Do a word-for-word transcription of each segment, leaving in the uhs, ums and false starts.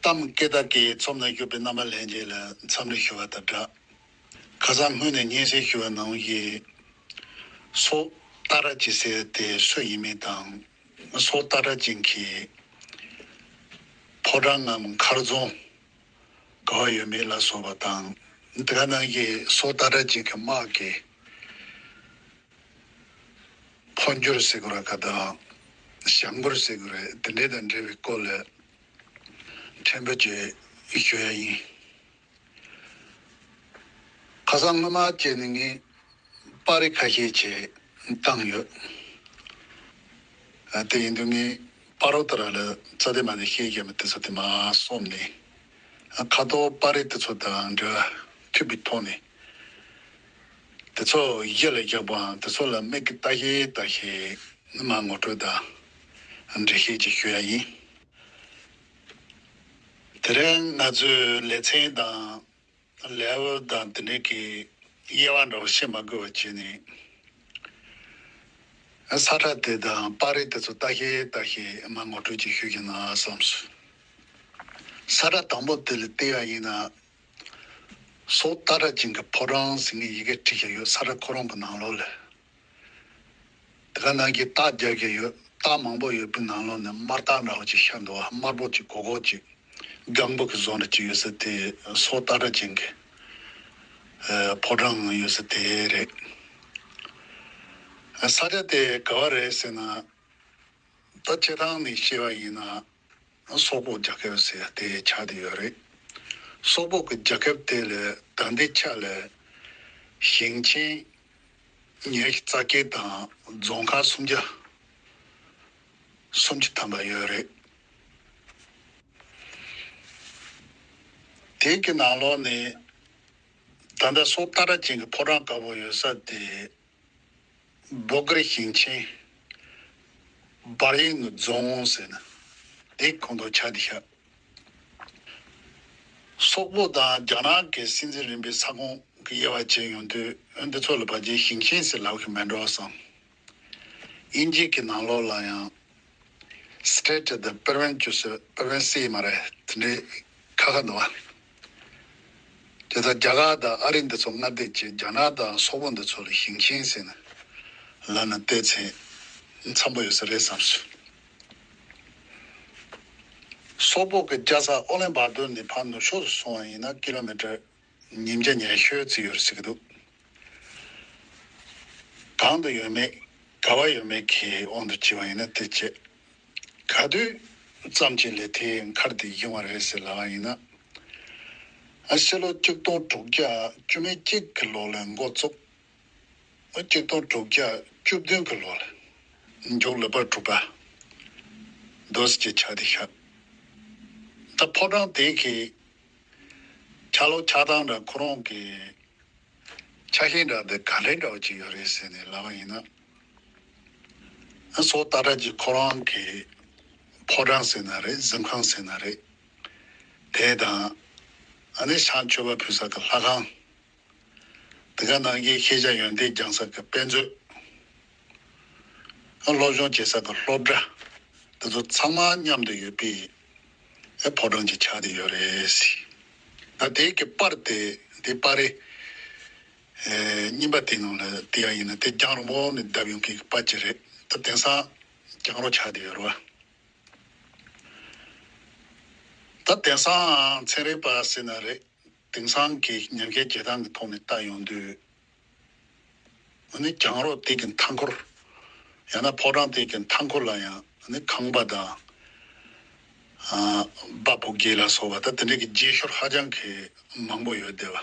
གཏམ་སྐད་བརྡ་སྐད་ཚོམ་ན་ཞུགས་པའི་རྣམ་པ་ལྷན་རྒྱས་ལ་འཚམས་འདྲི་ཞུ་བ་དང་སྦྲགས། ཁ་སང་སྔོན་ནས་སྙན་སེང་ཞུ་བ་ནང་བཞིན། སོག་སྟག་ར་བྱེ་ཟེར་དེ་སུ་ཡིན་མིན་དང་། སོག་སྟག་ར་བྱེ་གི་ཕོ་བྲང་ངམ་མཁར་རྫོང་ག་བ་ཡོད་མེད་ལ་སོགས་པ་དང་། དེ་ག་ནང་བཞིན་སོག་སྟག་ར་བྱེ་གི་དམག་གི་འཕོ་འགྱུར་ཟེར་དགོས་རེད་ག་དང་། བྱ་འགུལ་ཟེར་དགོས་རེད། དེ་འདྲ་དང་འབྲེལ་བའི་སྐོར་ལ་ཕྲན་བུ་ཅིག་ཞུ་ཡ་ཡིན། ཁ་སང་སྔོན་མ་བྱས་ནས་ངས་པར་རིས་ཁ་ཤས་ཅིག་བཏང་ཡོད། ཨ། དེ་ཡིན་དུས་ངས་པར་རོ་ཏ་ར་ལ་རྩ་དེ་མ་དེ་ཤེས་ཀྱི་མི་དེ་ཚོ་དེ་མ་སོམས་ནས། ཨ། ཁ་ཐོག་པར་རིས་དེ་ཚོ་དང་འབྲེལ་བ་མཐུད་པའི་ཐོག་ནས། དེ་ཚོ་གཞི་ལ་བཞག་པའམ་དེ་ཚོ་ལ་མིག་གིས་ལྟ་ཤེས་ལྟ་ཤེས་ནི་མ་ངོ་སྤྲོད་དང་འགྲེལ་བཤད་ཅིག་ཞུ་ཡ་ཡིན། དེ་རིང་ང་ཚོའི་ལེ་ཚན་དང་ལེའུ་དང་དེ་འདྲའི་གི་དབྱེ་བ་འདྲ་བོ་བཤད་མ་དགོས་པ་བྱས་ནས། ས་ཁྲ་དེ་དང་པར་རིས་དེ་ཚོ་ལྟ་ཤེས་ལྟ་ཤེས་མ་ངོ་སྤྲོད་ཅིག་ཞུ་གི་ན་བསམས་སོང་། ས་ཁྲ་དང་པོ་དེ་ལ་བལྟས་པ་ཡིན་ན། སོག་སྟག་ར་བྱེ་གི་ཕོ་བྲང་ཟེར་ངས་ཡི་གེ་བྲིས་བཞག་ཡོད། ས་ཁྲ་ཁོ་རང་གི་ནང་ལོགས་ལ། དེ་ག་ནང་གི་རྟགས་རྒྱག་གི་ཡོད། རྟགས་མང་པོ་ཡོད་པའི་ནང་ལོགས་ནས་དམར་རྟགས་འདྲ་བོ་ཅིག་ཤར་འདུག་བ། དམར་པོ་ཅིག་གོག་གོག་ཅིག་སྒང་པོ་གི་བཟོ་འདྲ་ཅིག་ཡོད་ས་དེ་སོག་སྟག་ར་བྱེ་གི་ཨ་ཕོ་བྲང་ཡོད་ས་དེ་རེད། ས་ཆ་དེ་ག་བ་རེད་ཟེར་ན། ད་སྤྱིར་བཏང་ནས་བཤད་པ་ཡིན་ན། སོག་པོ་རྒྱལ་ཁབ་ཟེར་དེ་ཆགས་བསྡད་ཡོད་རེད། སོག་པོ་གི་རྒྱལ་ཁབ་དེ་ལ་ད་ལྟའི་ཆ་ལ་ཞིང་ཆེན་ཉི་ཤུ་རྩ་བརྒྱད་དང་རྫོང་ཁག་སུམ་བརྒྱ། སུམ་ཅུ་ཐམ་པ་ཡོད་རེད། དེ་གི་ནང་ལོགས་ནས་ད་ལྟ་སོག་སྟག་ར་བྱེ་གི་ཕོ་བྲང་དཀར་པོ་ཡོད་ས་དེ། སྦོ་གར་ཞིང་ཆེན་སྦར་ཡིང་རྫོང་ཟེར་ན་དེ་ཁོངས་གཏོགས་ཆགས་བསྡད་ཤག་སོག་པོ་དང་རྒྱ་ནག་གི་སྲིད་འཛིན་རིམ་པའི་ས་ཁོངས་ཀྱི་དབྱེ་བ་འབྱེད་ཡོང་དུས། འདི་ཚོ་ལ་ཕལ་ཆེར་ཞིང་ཆེན་ཟེར་ལབ་ཀྱི་མེད་འགྲོ་བསམ། དབྱིན་ཇི་གི་ནང་ལོགས་ལ་ཡང་Strait of the Providence ཟེར། Providence མ་རེད། དེ་འདྲའི་ཁ་ཁ་འདུག་བ། དེ་ལྟར་རྒྱ་གར་དང་ཨ་རི་འདི་ཚོ་མངའ་སྡེ་བྱས། རྒྱ་ནག་དང་སོག་པོ་འདི་ཚོ་ལ་ཞིང་ཆེན་ཟེར་ནས་ལབ་ན་ཏོག་ཙམ་འཚམ་པོ་ཡོད་ས་རེད་བསམ་སོང་། སོག་པོ་གི་རྒྱལ་ས་ཨོ་ལན་བྷར་ཏུར་ནས་ཕར་ནུབ་ཕྱོགས་སུ་སོང་བ་ཡིན་ན་ཀི་ལོ་མི་ཊར་ཉིས་བརྒྱ་ཉི་ཤུ་ཙམ་ཡོད་རེད་ཟེར་གྱི་འདུག་གང་དུ་ཡོད་མེད། ག་བ་ཡོད་མེད་ཀྱི་དབང་དུ་བྱས་པ་ཡིན་ན་དེ་བྱས། ག་དུས་ཙམ་ཅིག་ལ་དེའི་མཁར་དེ་བཞེངས་པ་རེད་ཟེར་ལབ་པ་ཡིན་ན། ཨ། ཕྱི་ལོ་ཆིག་སྟོང་དྲུག་བརྒྱ་བཅུ་མེད་གཅིག་གི་ལོ་ལ་འགོ་བཙུགས། ཨ། ཆིག་སྟོང་དྲུག་བརྒྱ་བཅུ་བདུན་གི་ལོ་ལ་མཇུག་ལ་པར་གྲུབ་པ་འདུག་སེ་ཅིག་ཆགས་བསྡད་ཤག་ད་ཕོ་བྲང་དེ་གི་ཆགས་ལུགས་ཆགས་སྟངས་འདྲ། ཁོ་རང་གི་ཆ་ཤས་འདྲ་དེ་ག་འདྲའི་འདྲ་བོ་ཅིག་ཡོད་རེད་ཟེར་ནས་ལབ་པ་ཡིན་ན། ཨ། སོག་སྟག་ར་བྱེ་ཁོ་རང་གི་ཕོ་བྲང་ཟེར་ན་རེད། གཟིམ་ཁང་ཟེར་ན་རེད། དེ་དང་། ཨ་ནི་ཕྱག་མཆོད་པ་ཕུལ་ས་གི་ལྷ་ཁང་། དེ་ག་ནང་བཞིན་ཤེས་བྱ་ཡོན་ཏན་སྦྱང་ས་གི་དཔེ་མཛོད། སློབ་སྦྱོང་བྱེད་ས་གི་སློབ་གྲྭ། དེ་ཚོ་ཚང་མ་མཉམ་དུ་ཡོད་པའི་ཨེ་ཕོ་བྲང་ཅིག་ཆགས་བསྡད་ཡོད་རེད། ད་དེ་གི་པར་དེ། དེ་པར་རིས་ཨེ་གཉིས་པ་དེ་ནང་ལ་བལྟས་པ་ཡིན་ན། དེ་རྒྱང་རིང་པོ་ནས་བརྡབས་ཡོང་མཁན་གྱི་པར་ཅིག་རེད། ད་དེང་སང་རྒྱང་རིང་པོ་ཆགས་བསྡད་ཡོད་རེད་བ། ད་དེང་སང་ཚན་རིག་པ་ཟེར་ན་རེད། དེང་སང་གི་ཉམས་ཞིབ་བྱེད་སྟངས་ཀྱི་ཐོག་ནས་བལྟ་ཡོང་དུས། ཨ་ནི་རྒྱང་རིང་པོ་དེ་གི་མཐའ་འཁོར། ཡང་ན་ཕོ་བྲང་དེ་གི་མཐའ་འཁོར་ལ་ཡང་ཨ་ནི་ཁང་པ་དང་། ཨ། སྦྲ་ཕོ་རྒྱས་ལ་སོགས་པ། ད་དེ་འདྲའི་གི་རྗེས་ཤུལ་ཧ་ཅང་གི་མང་པོ་ཡོད་བསྡད་པ་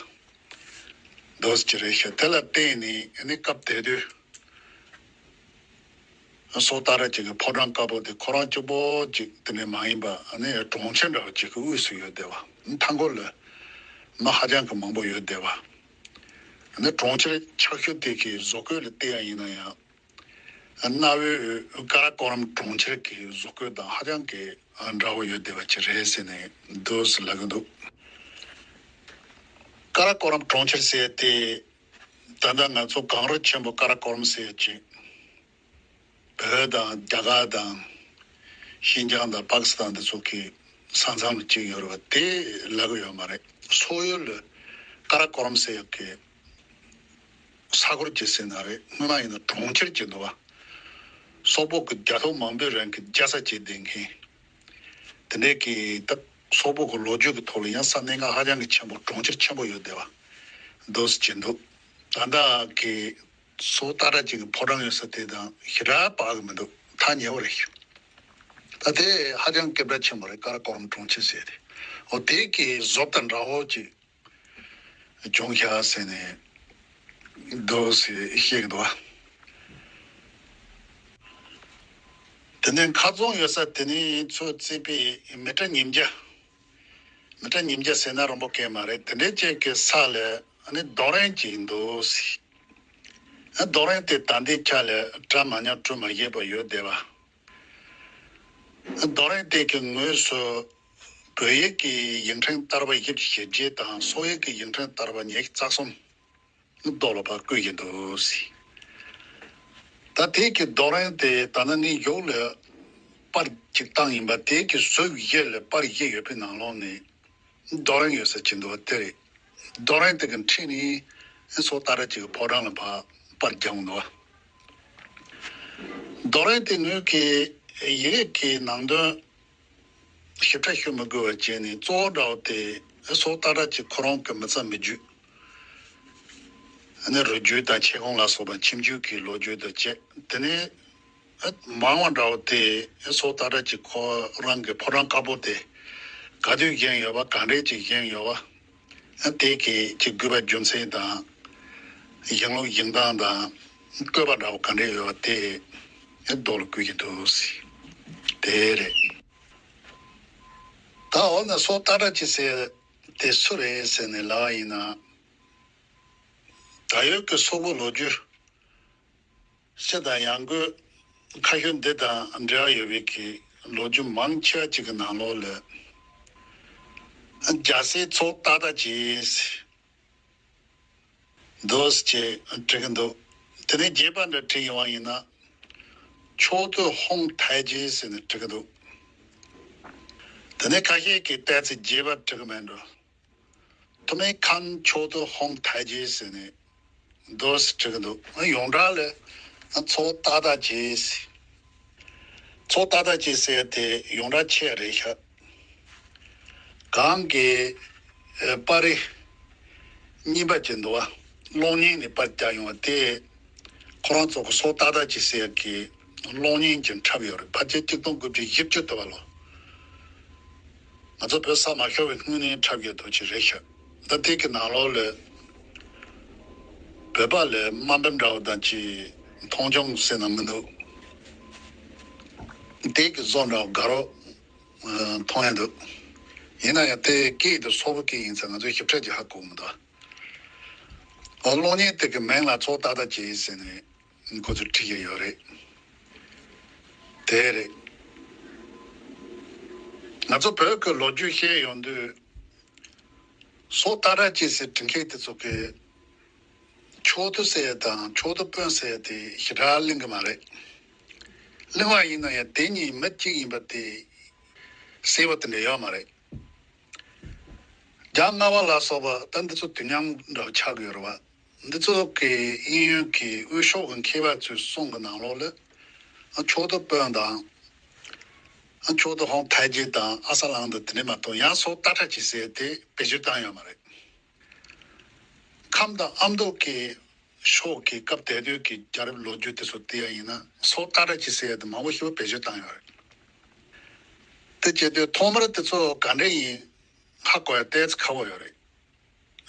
འདུག་སེ་ཅིག་རེད་ཤག་དེ་ལ་བརྟེན་ནས་ཨ་ནི་སྐབས་དེ་དུས་སོག་སྟག་ར་བྱེ་གི་ཕོ་བྲང་དཀར་པོ་དེ་ཁོ་རང་གཅིག་པོ་ཅིག་དེ་འདྲ་མ་ཡིན་པ། ཨ་ནི་གྲོང་ཁྱེར་འདྲ་བོ་ཅིག་གི་དབུས་སུ་ཡོད་བསྡད་པ། མཐའ་འཁོར་ལ་མི་ཧ་ཅང་གི་མང་པོ་ཡོད་བསྡད་པ། ཨ་ནི་གྲོང་ཁྱེར་ཆགས་ཤུལ་དེ་གི་བཟོ་བཀོད་ལ་བལྟས་པ་ཡིན་ན་ཡང་། གནའ་བོའི་ཀ་ར་ཀོ་རམ་གྲོང་ཁྱེར་གྱི་བཟོ་བཀོད་དང་ཧ་ཅང་གི་འདྲ་བོ་ཡོད་བསྡད་པ་ཅིག་རེད་ཟེར་ནས་འདུག་སེ་ལབ་ཀྱི་འདུག་ཀ་ར་ཀོ་རམ་གྲོང་ཁྱེར་ཟེར་དེ། ད་ལྟ་ང་ཚོ་གངས་རི་ཆེན་པོ་ཀ་ར་ཀོ་རམ་ཟེར་ཅིག་བོད་དང་རྒྱ་གར་དང་ཤིན་ཅང་དང་པ་ཀི་སི་ཐན་འདི་ཚོ་གི་ ས་མཚམས་ལ་གཅིག་ཡོད་རེད་བ། དེ་ལབ་གི་ཡོད་མ་རེད། སོག་ཡུལ་ལ་ཀ་ར་ཀོ་རམ་ཟེར་ཡག་གི་ས་ཁུལ་གཅིག་ཟེར་ན་རེད། སྔོན་མ་ཡིན་ན་གྲོང་ཁྱེར་གཅིག་འདུག་བ། སོག་པོ་གི་རྒྱལ་ཐོབ་མང་པོའི་རིང་གི་རྒྱལ་ས་བྱས་བསྡད་མཁན། དེ་འདྲའི་གི་ད་སོག་པོ་གི་ལོ་རྒྱུས་ཀྱི་ཐོག་ལ་ཡང་ས་གནས་ཁག་ཧ་ཅང་གི་ཆེན་པོ། གྲོང་ཁྱེར་ཆེན་པོ་ཡོད་བསྡད་པ་འདུག་ཟེར་གྱི་འདུག། ད་ལྟ་གི་སོག་སྟག་སྒྲ་གཅན་གྱི་ཕོ་བྲང་ཡོད་ས་དེ་དང་ཞེ་དྲག་དཔག་གི་མི་འདུག། ཐག་ཉེ་བོ་རེད་ཤག། ད་དེ་ཧ་ཅང་སྐད་གྲགས་ཆེན་པོ་རེད། ཀ་ར་ཀོ་རམ་གྲོང་ཁྱེར་ཟེར་དེ། འོ་དེ་གི་བཟོ་ལྟ་འདྲ་བོ་ཅིག་བྱུང་ཤག་ཟེར་ནས་འདུག་ཟེར་བཤད་གི་འདུག་བ། དེ་ནས་མཁར་རྫོང་ཡོད་ས་དེ་ནས་ཚུར་བརྩིས་པའི་མི་ཊར་ཉིས་བརྒྱ། མི་ཊར་ཉིས་བརྒྱ་ཟེར་ན་རིང་པོ་སྐད་མ་རེད། དེ་འདྲའི་ཅིག་གི་ས་ལ་ཨ་ནི་རྡོ་རིང་ཅིག་འདུག་ཟེར། རྡོ་རིང་དེ་ད་ལྟའི་ཆ་ལ་གྲ་མ་ཉམས་གྲུ་མ་བཞི་པ་ཡོད་བསྡད་པ། རྡོ་རིང་དེ་གི་ངོས་སུ་བོད་ཡིག་གི་ཡིག་ཕྲེང་བསྟར་བ་བཞི་བཅུ་ཞེ་བརྒྱད་དང་སོག་ཡིག་གི་ཡིག་ཕྲེང་བསྟར་བ་ཉི་ཤུ་རྩ་གསུམ་རྡོ་ལ་ཕར་བརྐོས་ཀྱི་འདུག་ཟེར། ད་དེ་གི་རྡོ་རིང་དེ་ད་ནི་ངས་གཞུག་ལ་པར་ཅིག་བཏང་ཡིན་པ། དེ་གི་ཟུར་བཞི་ལ་པར་བཞི་ཡོད་པའི་ནང་ལོགས་ནས་རྡོ་རིང་ཡོད་ས་ཅིག་འདུག་པ་དེ་རེད། རྡོ་རིང་དེ་གི་འཁྲིས་ནས་སོག་སྟག་སྒྲ་གཅན་གྱི་ཕོ་བྲང་ལ་ཕར་པར་བརྒྱབ་འདུག། རྡོ་རིང་དེ་ངོས་ཀྱི་ཡི་གེ་གི་ནང་དོན་ཞིབ་ཕྲ་ཤོད་མི་དགོས་པ་བྱས་ནས། གཙོ་བོ་འདྲ་བོ་དེ་སོག་སྟག་སྒྲ་གཅན་ཁོ་རང་གི་མི་ཚེ་མི་རྒྱུད། ཨ་ནི་རུས་རྒྱུད་དང་ཆེ་ཁུངས་ལ་སོགས་པ་ཁྱིམ་རྒྱུད་ཀྱི་ལོ་རྒྱུས་དང་བཅས། དེ་ནས་མང་བ་འདྲ་བོ་དེ་སོག་སྟག་སྒྲ་གཅན་ཁོ་རང་གི་ཕོ་བྲང་དཀར་པོ་དེ་ག་དུས་བཞེངས་ཡོད་པ། ག་འདྲས་ཅིག་བཞེངས་ཡོད་པ། དེ་གི་ཅིག་དགོས་པ་རྒྱུ་མཚན་དང་། བཞེངས་ལུགས་བཞེངས་སྟངས་དང་། བཀོད་པ་འདྲ་བོ་ག་འདྲས་ཡོད་པ་དེ་རྡོ་ལ་བརྐོས་ཀྱི་འདུག་ཟེར། དེ་རེད། ད་འོ་ན་སོག་སྟག་སྒྲ་གཅན་ཟེར་དེ་སུ་རེད་ཟེར་ནས་ལབ་པ་ཡིན་ན། ད་ཡོད་ཀྱི་སོག་པོ་ལོ་རྒྱུས་སྤྱི་དང་ཡང་སྒོས་ཁ་ཤོ་འདི་དང་འབྲེལ་བ་ཡོད་པའི་གི་ལོ་རྒྱུས་མང་ཆེ་བ་ཅིག་གི་ནང་ལོགས་ལ། རྒྱལ་སྲས་མཚོ་སྟག་སྒྲ་གཅན་འདུག་ཅེས་བྲིས་ཀྱི་འདུག། དེ་ནས་རྒྱས་པ་འདྲ་བྲིས་ཡོང་བ་ཡིན་ན། 秋都红台阶ཟེར་ནས་བྲིས་ཀྱི་འདུག། དེ་ནས་ཁ་ཤས་ཀྱིས་ཏོག་ཙམ་རྒྱས་པ་བྲིས་ཀྱི་མེད་འགྲོ། 他们看秋都红台阶ཟེར་ནས་འདུག་ཟེར་བྲིས་ཀྱི་འདུག། ཡོངས་གྲགས་ལ་མཚོ་སྟག་སྒྲ་གཅན་ཟེར། མཚོ་སྟག་སྒྲ་གཅན་ཟེར་དེ་ཡོངས་གྲགས་ཆེ་རེད་ཤག། གང་གི་ཨ་པར་རིས་རྙིང་པ་ཅིག་འདུག་པ། གློག་བརྙན་ནས་པར་བརྒྱབ་ཡོང་བ་དེ། ཁོ་རང་ཚོ་གི་མཚོ་སྟག་སྒྲ་གཅན་ཟེར་གི་གློག་བརྙན་ཅིག་འཁྲབ་ཡོད་རེད། ཕལ་ཆེར་གཅིག་སྟོང་དགུ་བརྒྱ་བཞི་བཅུ་དུ་བ་ལོ། ང་ཚོ་བོད་ས་མ་ཤོར་བའི་སྔོན་ནས་འཁྲབ་ཡོད་དོ་ཅིག་རེད་ཤག། ད་དེ་གི་ནང་ལོགས་ལ་བོད་པ་ལ་དམའ་འབེབས་འདྲ་བོ་དང་ཅིག་མཐོང་ཆུང་ཟེར་ན་མི་འདུག། དེ་གི་བཟོ་འདྲ་བོ་དགའ་རབ་མཐོང་ཡ་འདུག། ཡིན་ན་ཡང་དེ་སྐད་དེ་སོག་པོ་སྐད་ཡིན་ཙང་ང་ཚོས་ཞིབ་ཕྲ་ཅིག་ཧ་གོ་མི་འདུག། ཨ་གློག་བརྙན་དེ་གི་མིང་ལ་མཚོ་སྟག་སྒྲ་གཅན་ཟེར་ནས་འགོ་ཚུགས་བྲིས་ཀྱི་ཡོད་རེད། དེ་རེད། ང་ཚོ་བོད་ཀྱི་ལོ་རྒྱུས་བཤད་ཡོང་དུས། སོག་སྟག་སྒྲ་གཅན་ཟེར་བྲིས་མཁན་དེ་ཚོ་གིས་秋都ཟེར་ཡ་དང་秋都本ཟེར་ཡ་དེ་ཞེ་དྲག་གླེང་གི་མ་རེད། གླེང་བ་ཡིན་ན་ཡང་དེ་གཉིས་མི་གཅིག་ཡིན་པ་དེ་གསལ་པོ་དེ་འདྲ་ཡོད་མ་རེད། རྒྱ་རྔ་བ་ལ་སོགས་པ་ད་འདི་ཚོ་དུས་མཉམ་འདྲ་བོ་ཆགས་ཀྱི་ཡོད་རེད་བ། འདི་ཚོ་གི་དབྱིན་ཡུལ་གྱི་དབུས་ཕྱོགས་ཀྱི་མཁས་པ་ཚོའི་གསུང་གི་ནང་ལོགས་ལ། ཨ་秋都本དང་། ཨ秋都红台阶དང་ཨ་ས་གླང་དང་དེ་འདྲ་མ་གཏོགས། ཡང་སོག་སྟག་སྒྲ་གཅན་ཟེར་དེ་བེད་སྤྱོད་བཏང་ཡོད་མ་རེད། ཁམས་དང་ཨ་མདོ་གི་ཕྱོགས་ཀྱི་སྐབས་དེ་དུས་ཀྱི་རྒྱལ་རབས་ལོ་རྒྱུས་དེ་ཚོ་བལྟས་ཡ་ཡིན་ན་སོག་སྟག་སྒྲ་གཅན་ཟེར་ཡ་དེ་མང་པོ་ཞིག་བེད་སྤྱོད་བཏང་ཡོད་རེད། དེ་བྱེད་དུས་ཐོག་མར་དེ་ཚོ་ག་འདྲ་ཡིན་ཧ་གོ་ཡ་ཏོག་ཙམ་ཁག་པོ་ཡོད་རེད།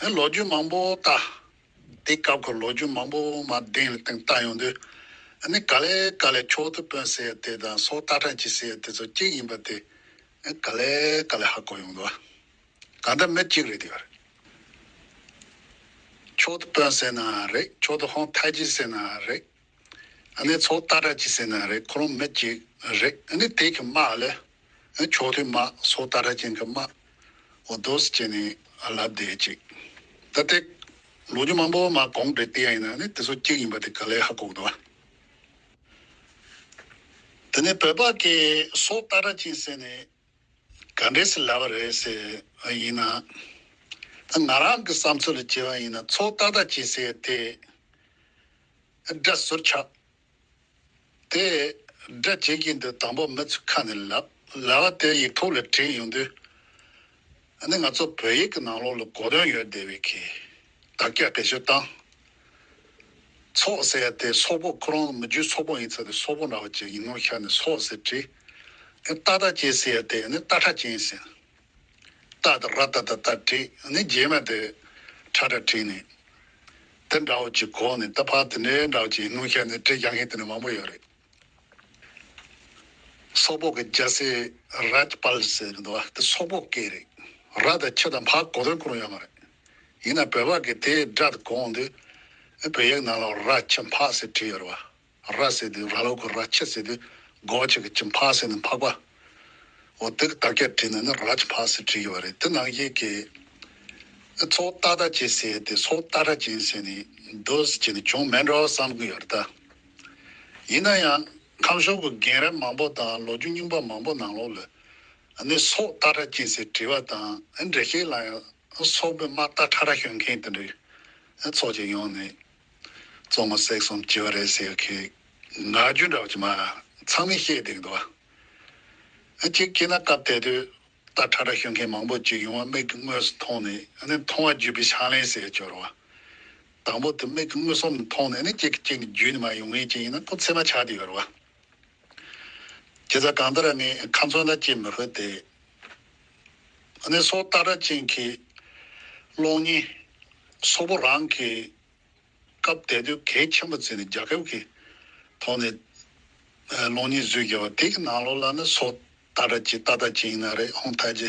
ཨ་ལོ་རྒྱུས་མང་པོ་ལྟ། དེ་སྐབས་ཀྱི་ལོ་རྒྱུས་མང་པོ་མར་གདན་ལ་བཏིང་ལྟ་ཡོང་དུས། ཨ་ནི་ག་ལེ་ག་ལེ་秋都本ཟེར་ཡ་དེ་དང་སོག་སྟག་སྒྲ་གཅན་ཟེར་ཡ་དེ་ཚོ་གཅིག་ཡིན་པ་དེ་ཨ་ག་ལེ་ག་ལེ་ཧ་གོ་ཡོང་འདུག། གང་ལྟར་མི་གཅིག་རེད་དེ་བ། 秋都本ཟེར་ན་རེད། 秋都红台阶ཟེར་ན་རེད། ཨ་ནི་མཚོ་སྟག་སྒྲ་གཅན་ཟེར་ན་རེད། ཁོ་རང་མི་གཅིག་རེད། ཨ་ནི་དེ་གི་དམག་ལ་ཨ་秋都དམག་སོག་སྟག་སྒྲ་གཅན་གི་དམག་འོ་འདུག་སེ་བྱས་ནས་ཨ་ལབ་བསྡད་ཅིག། ད་དེ་ལོ་རྒྱུས་མང་པོ་མར་གོང་བསྒྲིགས་བལྟས་ཡ་ཡིན་ན་ནི་དེ་ཚོ་གཅིག་ཡིན་པ་དེ་ག་ལེ་ཧ་གོ་གི་འདུག་བ། དེ་ནས་བོད་པ་གིས་སོག་སྟག་སྒྲ་གཅན་ཟེར་ནས། ག་འདྲས་སེ་ལབ་པ་རེད་ཟེར་ཡིན་ན། ད་ང་རང་གི་བསམ་ཚུལ་ལ་བྱས་པ་ཡིན་ན། ཚོགས་ཏག་ཏག་ཅན་ཟེར་དེ་སྒྲ་ཟུར་ཆག་དེ་སྒྲ་བྱེད་ཀྱི་འདི་དང་པོ་མི་ཚོའི་ཁ་ནས་ལབ་ལབ་པ་དེ་ཡིག་ཐོག་ལ་བྲིས་ཡོང་དུས། ཨ་ནི་ང་ཚོ་བོད་ཡིག་གི་ནང་ལོགས་ལ་གོ་དོན་ཡོད་བསྡད་པའི་གི་དག་ཆ་བེད་སྤྱོད་བཏང་། ཚོགས་ཟེར་ཡ་དེ་སོག་པོ་ཁོ་རང་མི་རྒྱུད་སོག་པོ་ཡིན་ཚ་དེ་སོག་པོ་འདྲ་བ་ཅིག་ཡིན་ནོ་ཤ་ནས་སོགས་ཟེར་བྲིས། ཨ་ཏག་ཏག་ཅན་ཟེར་ཡ་དེ་ཨ་ནི་ཏ་ཁྲ་ཅན་ཟེར། ཏ་དང་ར་ཏ་ཏ་ཏ་བྲིས། ཨ་ནི་རྗེས་མ་དེ་ཁྲ་ཁྲ་བྲིས་ནས། དེ་འདྲ་བོ་ཅིག་གོ་ནས་ད་ཕར་དེ་འདྲའི་འདྲ་བོ་ཅིག་ཡིན་ནོ་ཤ་ནས་བྲིས་རྒྱག་མཁན་དེ་འདྲ་མང་པོ་ཡོད་རེད། སོག་པོ་གི་རྒྱལ་སྲས་རཱཇ་པཱལ་ཟེར་གི་འདུག་བ། དེ་སོག་པོ་སྐད་རེད། ར་དང་ཆ་དང་ཕ་གོ་དོན་ཁོ་རང་ཡོད་མ་རེད། ཡིན་ན་བོད་པ་གི་དེའི་སྒྲ་དེ་གོ་འོང་དུས། བོད་ཡིག་ནང་ལ་ར་ཆ་ཕ་ཟེར་བྲིས་ཡོད་རེད་བ། ར་ཟེར་དུས་ར་ལོ་གི་ར། ཆ་ཟེར་དུས་སྒོ་ཆ་གི་ཆ། ཕ་ཟེར་ནི་འཕགས་པ། འོ་དེ་གི་དག་ཆ་བྲིས་ནས་ནི་རཱཇ་པཱལ་ཟེར་བྲིས་ཡོད་པ་རེད། དེ་ནང་བཞིན་གྱི་ཚོགས་ཏག་ཏག་ཅན་ཟེར་དེ་སོགས་ཏག་ཏག་ཅན་ཟེར་ནས་འདུག་ཟེར་གྱི་ནི་བྱུང་མེད་འགྲོ་བསམ་གྱི་ཡོད་རེད་ད། ཡིན་ན་ཡང་ཁམས་ཕྱོགས་ཀྱི་རྒན་རབས་མང་པོ་དང་ལོ་རྒྱུས་རྙིང་པ་མང་པོ་ནང་ལོགས་ལ་ཨ་ནི་སོགས་ཏག་ཏག་ཅན་ཟེར་བྲིས་པ་དང་། ཨ་འགྲེལ་བཤད་ལ་ཡང་སོག་པོའི་དམག་རྟ་ཁྲ་ཁྲ་ཞོན་མཁན་དེ་འདྲའི་ཚོགས་ཀྱི་ཡོང་ནས་བཙོང་བ་བསྲེགས་གསུམ་བྱས་པ་རེད་ཟེར་གྱི་ངག་རྒྱུན་འདྲ་བ་ཅིག་མ་ཚང་མས་བཤད་བསྡད་ཀྱི་འདུག་བ། ཨ་གཅིག་བྱས་ན་སྐབས་དེ་དུས་རྟ་ཁྲ་ཁྲ་ཞོན་མཁན་མང་པོ་ཅིག་ཡོང་བ་མིག་གིས་དངོས་སུ་མཐོང་ནས། ཨ་ནི་མཐོང་བ་བརྒྱུད་པའི་ཕྱག་ལེན་ཟེར་ཡ་ཅིག་ཡོད་རེད་བ། དང་པོ་དེ་མིག་གིས་མངོན་སུམ་མཐོང་ནས་ནི་གཅིག་གིས་གཅིག་ནས་བརྒྱུད་ནས་མར་ཡོང་མཁན་ཅིག་ཡིན་ན་ཁོ་ཚད་མ་ཆགས་བསྡད་ཡོད་རེད་བ། བྱས་ཙང་གང་ལྟར་ངས་ཁ་ཚོན་ལ་ཅིག་མི་ཕོད་དེ། ཨ་ནི་སོགས་ཏག་ཏག་ཅན་གྱི་གློག་བརྙན། སོག་པོ་རང་གི་སྐབས་དེ་དུས་གལ་ཆེན་པོ་བརྩིས་ནས་རྒྱལ་ཁབ་ཀྱི་ཐོག་ནས་ཨ་གློག་བརྙན་བཟོས་བརྒྱབ་པ་དེ་གི་ནང་ལོགས་ལ་ནི་སོགས་ཏག་ཏག་ཅན། ཏག་ཏག་ཅན་ཡིན་ན་རེད། ཧོང་ཐའི་ཅི་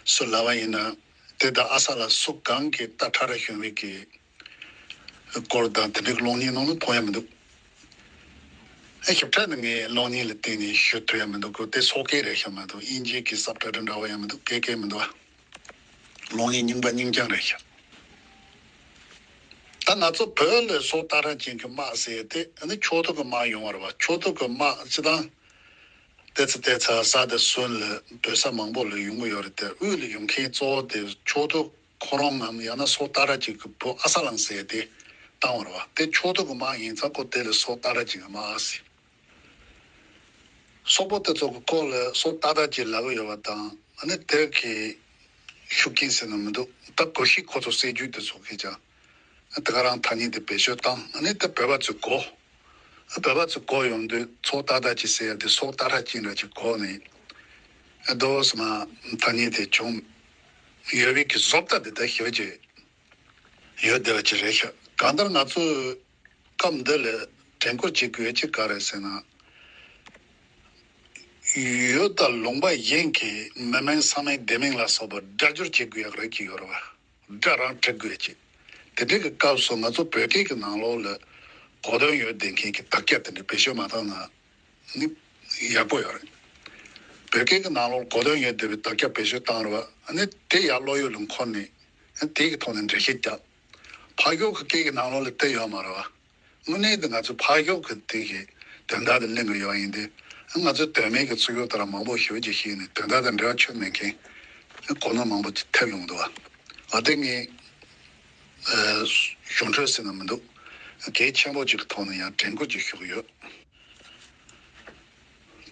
སུ་ལབ་པ་ཡིན་ན། དེ་དང་ཨ་ས་ལ་སུ་གང་གི་རྟ་ཁྲ་ཁྲ་ཞོན་པའི་གི་སྐོར་དང་དེ་འདྲའི་གློག་བརྙན་ནང་ལ་མཐོང་ཡ་མི་འདུག་ཨ་ཞིབ་ཕྲ་ནི་ངས་གློག་བརྙན་ལ་བརྟེན་ནས་ཞུ་ཐུབ་ཡ་མི་འདུག་གོ། དེ་སོག་སྐད་རེད་ཤག་མ་གཏོགས་དབྱིན་ཇིའི་གི་སབ་ཊའི་ཊལ་འདྲ་བ་ཡང་མི་འདུག་སྐད་སྐད་མི་འདུག་ཨ། གློག་བརྙན་རྙིང་པ་རྙིང་རྐྱང་རེད་ཤག་ད་ང་ཚོ་བོད་ལ་སོགས་ཏག་ཏག་ཅན་གྱི་དམག་ཟེར་དེ་ཨ་ནི་ཆོས་ཐོག་གི་དམག་ཡོང་བ་རེད་བ། ཆོས་ཐོག་གི་དམག་སྤྱི་བཏང་དེ་ཚོ་དེ་ཚོ་ས་དེ་སུན་ལ་བོད་ས་མང་པོ་ལ་ཡོང་གི་ཡོད་རེད་དེ། དབུས་ལ་ཡོང་མཁན་གཙོ་བོ་དེ་ཆོས་ཐོག་ཁོ་རང་ངམ་ཡང་ན་སོགས་ཏག་ཏག་ཅན་གྱི་བུ་ཨ་ས་ལང་ཟེར་དེ་བཏང་བ་རེད་བ། དེ་ཆོས་ཐོག་གི་དམག་ཡིན་ཙང་ཁོ་དེ་ལ་སོགས་ཏག་ཏག་ཅན་གྱི་དམག་ཟེར། སོག་པོ་དེ་ཚོ་གི་སྐོར་ལ་སོགས་ཏག་ཏག་ཅན་ལབ་ཀྱི་ཡོད་པ་དང་། ཨ་ནི་དེ་གི་ཤུགས་རྐྱེན་ཟེར་ན་མི་འདུག་ད་གོ་ཤིག་ཁོ་ཚོ་སྲིད་ཇུས་དེ་ཚོ་གིས་ཀྱང་དེ་ག་རང་ཐ་སྙད་དེ་བེད་སྤྱོད་བཏང་། ཨ་ནི་དེ་བོད་པ་ཚོས་གོ། བོད་པ་ཚོས་གོ་ཡོང་དུས་ཚོགས་ཏག་ཏག་ཅན་ཟེར་ཡ་དེ་སོགས་ཏག་ཏག་ཅན་འདྲ་ཅིག་གོ་ནས། ཨ་དོ་སི་མ་ཐ་སྙད་དེ་བྱུང་ཡོད་པའི་གི་བཟོ་ལྟ་དེ་ད་ཞེ་པོ་ཅིག་ཡོད་བསྡད་པ་ཅིག་རེད་ཤག་གང་ལྟར་ང་ཚོས་སྐབས་འདི་ལ་དྲན་སྐུལ་བྱེད་དགོས་ཡ་ཅིག་ག་རེད་ཟེར་ན། ཡུལ་དང་ལུང་པ་གཞན་གྱི་མི་མིང་ས་མིང་སྡེ་མིང་ལ་སོགས་པ་སྒྲ་སྒྱུར་བྱེད་དགོས་ཡག་རེད་ཀྱི་ཡོད་རེད་བ། སྒྲ་རང་འབྲི་དགོས་ཀྱི། དེ་འདྲའི་གི་སྐབས་སུ་ང་ཚོ་བོད་སྐད་ཀྱི་ནང་ལོགས་ལ་གོ་དོན་ཡོད་བསྡད་མཁན་གྱི་དག་ཆ་དེ་འདྲ་བེད་སྤྱོད་མ་བཏང་ན་ནི་ཡག་པོ་ཡོད་རེད། བོད་སྐད་ཀྱི་ནང་ལོགས་གོ་དོན་ཡོད་བསྡད་པའི་དག་ཆ་བེད་སྤྱོད་བཏང་རེད་བ། ཨ་ནི་དེ་ཡར་བློ་ཡུལ་ལ་འཁོར་ནས་ཨ་དེ་གི་ཐོག་ནས་འགྲེལ་བཤད་རྒྱག་ཕ་གི་གི་སྐད་ཀྱི་ནང་ལོགས་ལ་དེ་ཡོད་མ་རེད་བ། དངོས་གནས་དེ་ང་ཚོ་ཕ་གི་གི་དེ་གི་དོན་དག་དེ་གླེང་གི་ཡོད་ཡིན་དུས། ང་ཚོ་དོན་མེད་ཀྱི་ཚིག་ཡོད་ལྟར་མང་པོ་ཞེ་པོ་ཅིག་བཤད་ནས་དོན་དག་དང་འབྲེལ་བ་ཆོད་མེད་མཁན་གོ་ནོར་མང་པོ་ཅིག་ཐེབས་ཡོང་འདུག་བ། ཨ་དེ་ངས་གཞུང་འཕྲོས་ཟེར་ན་མི་འདུག་གལ་ཆེན་པོ་ཅིག་གི་ཐོག་ནས་ཡང་དྲན་སྐུལ་ཅིག་ཞུ་གི་ཡོད།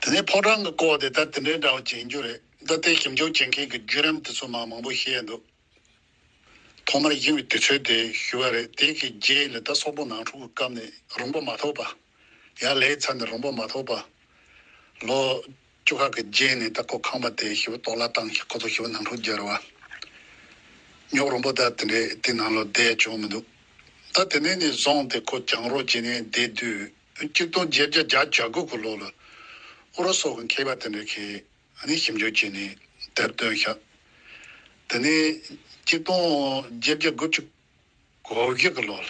དེ་ནས་ཕོ་བྲང་གི་སྐོར་དེ་ད་དེ་འདྲའི་འདྲ་བ་ཅིག་ཡིན་རྒྱུ་རེད། ད་དེ་ཞིབ་འཇུག་བྱེད་མཁན་གྱི་བརྒྱུད་རིམ་དེ་ཚོ་མ་མང་པོ་བཤད་འདུག་ཐོག་མར་ཡིན་པའི་དུས་ཚོད་དེ་ཞུས་པ་རེད། དེ་གི་རྗེས་ལ་ད་སོག་པོ་ནང་འཁྲུག་གི་སྐབས་ནས་རིང་པོ་མ་ཐོགས་པ། ཡར་ལས་ཚར་ནས་རིང་པོ་མ་ཐོགས་པ། ལོ་བཅུ་ཁ་གི་རྗེས་ནས་ད་ཁོ་ཁང་པ་དེ་ཞེ་པོ་གཏོར་བརླག་བཏང་། ཁོ་ཚོ་ཞེ་པོ་ནང་འཁྲུག་བརྒྱབ་རེད་བ། རྙོག་རིང་པོ་ད་དེ་འདྲའི་དེ་ནང་ལོགས་བསྡད་བྱུང་མི་འདུག་ད་དེ་ནས་ནས་བཟུང་སྟེ་ཁོ་གྱང་རོ་བྱས་ནས་བསྡད་དུས། གཅིག་སྟོང་བརྒྱད་བརྒྱ་བརྒྱད་ཅུ་གྱ་དགུ་གི་ལོ་ལ་ཨུ་རུ་སུ་གི་མཁས་པ་དེ་འདྲ་གིས་ཨ་ནི་ཞིབ་འཇུག་བྱས་ནས་དེབ་བཏོན་ཤག་དེ་ནས་གཅིག་སྟོང་བརྒྱད་བརྒྱ་དགུ་བཅུ་གོ་བཞི་གི་ལོ་ལ་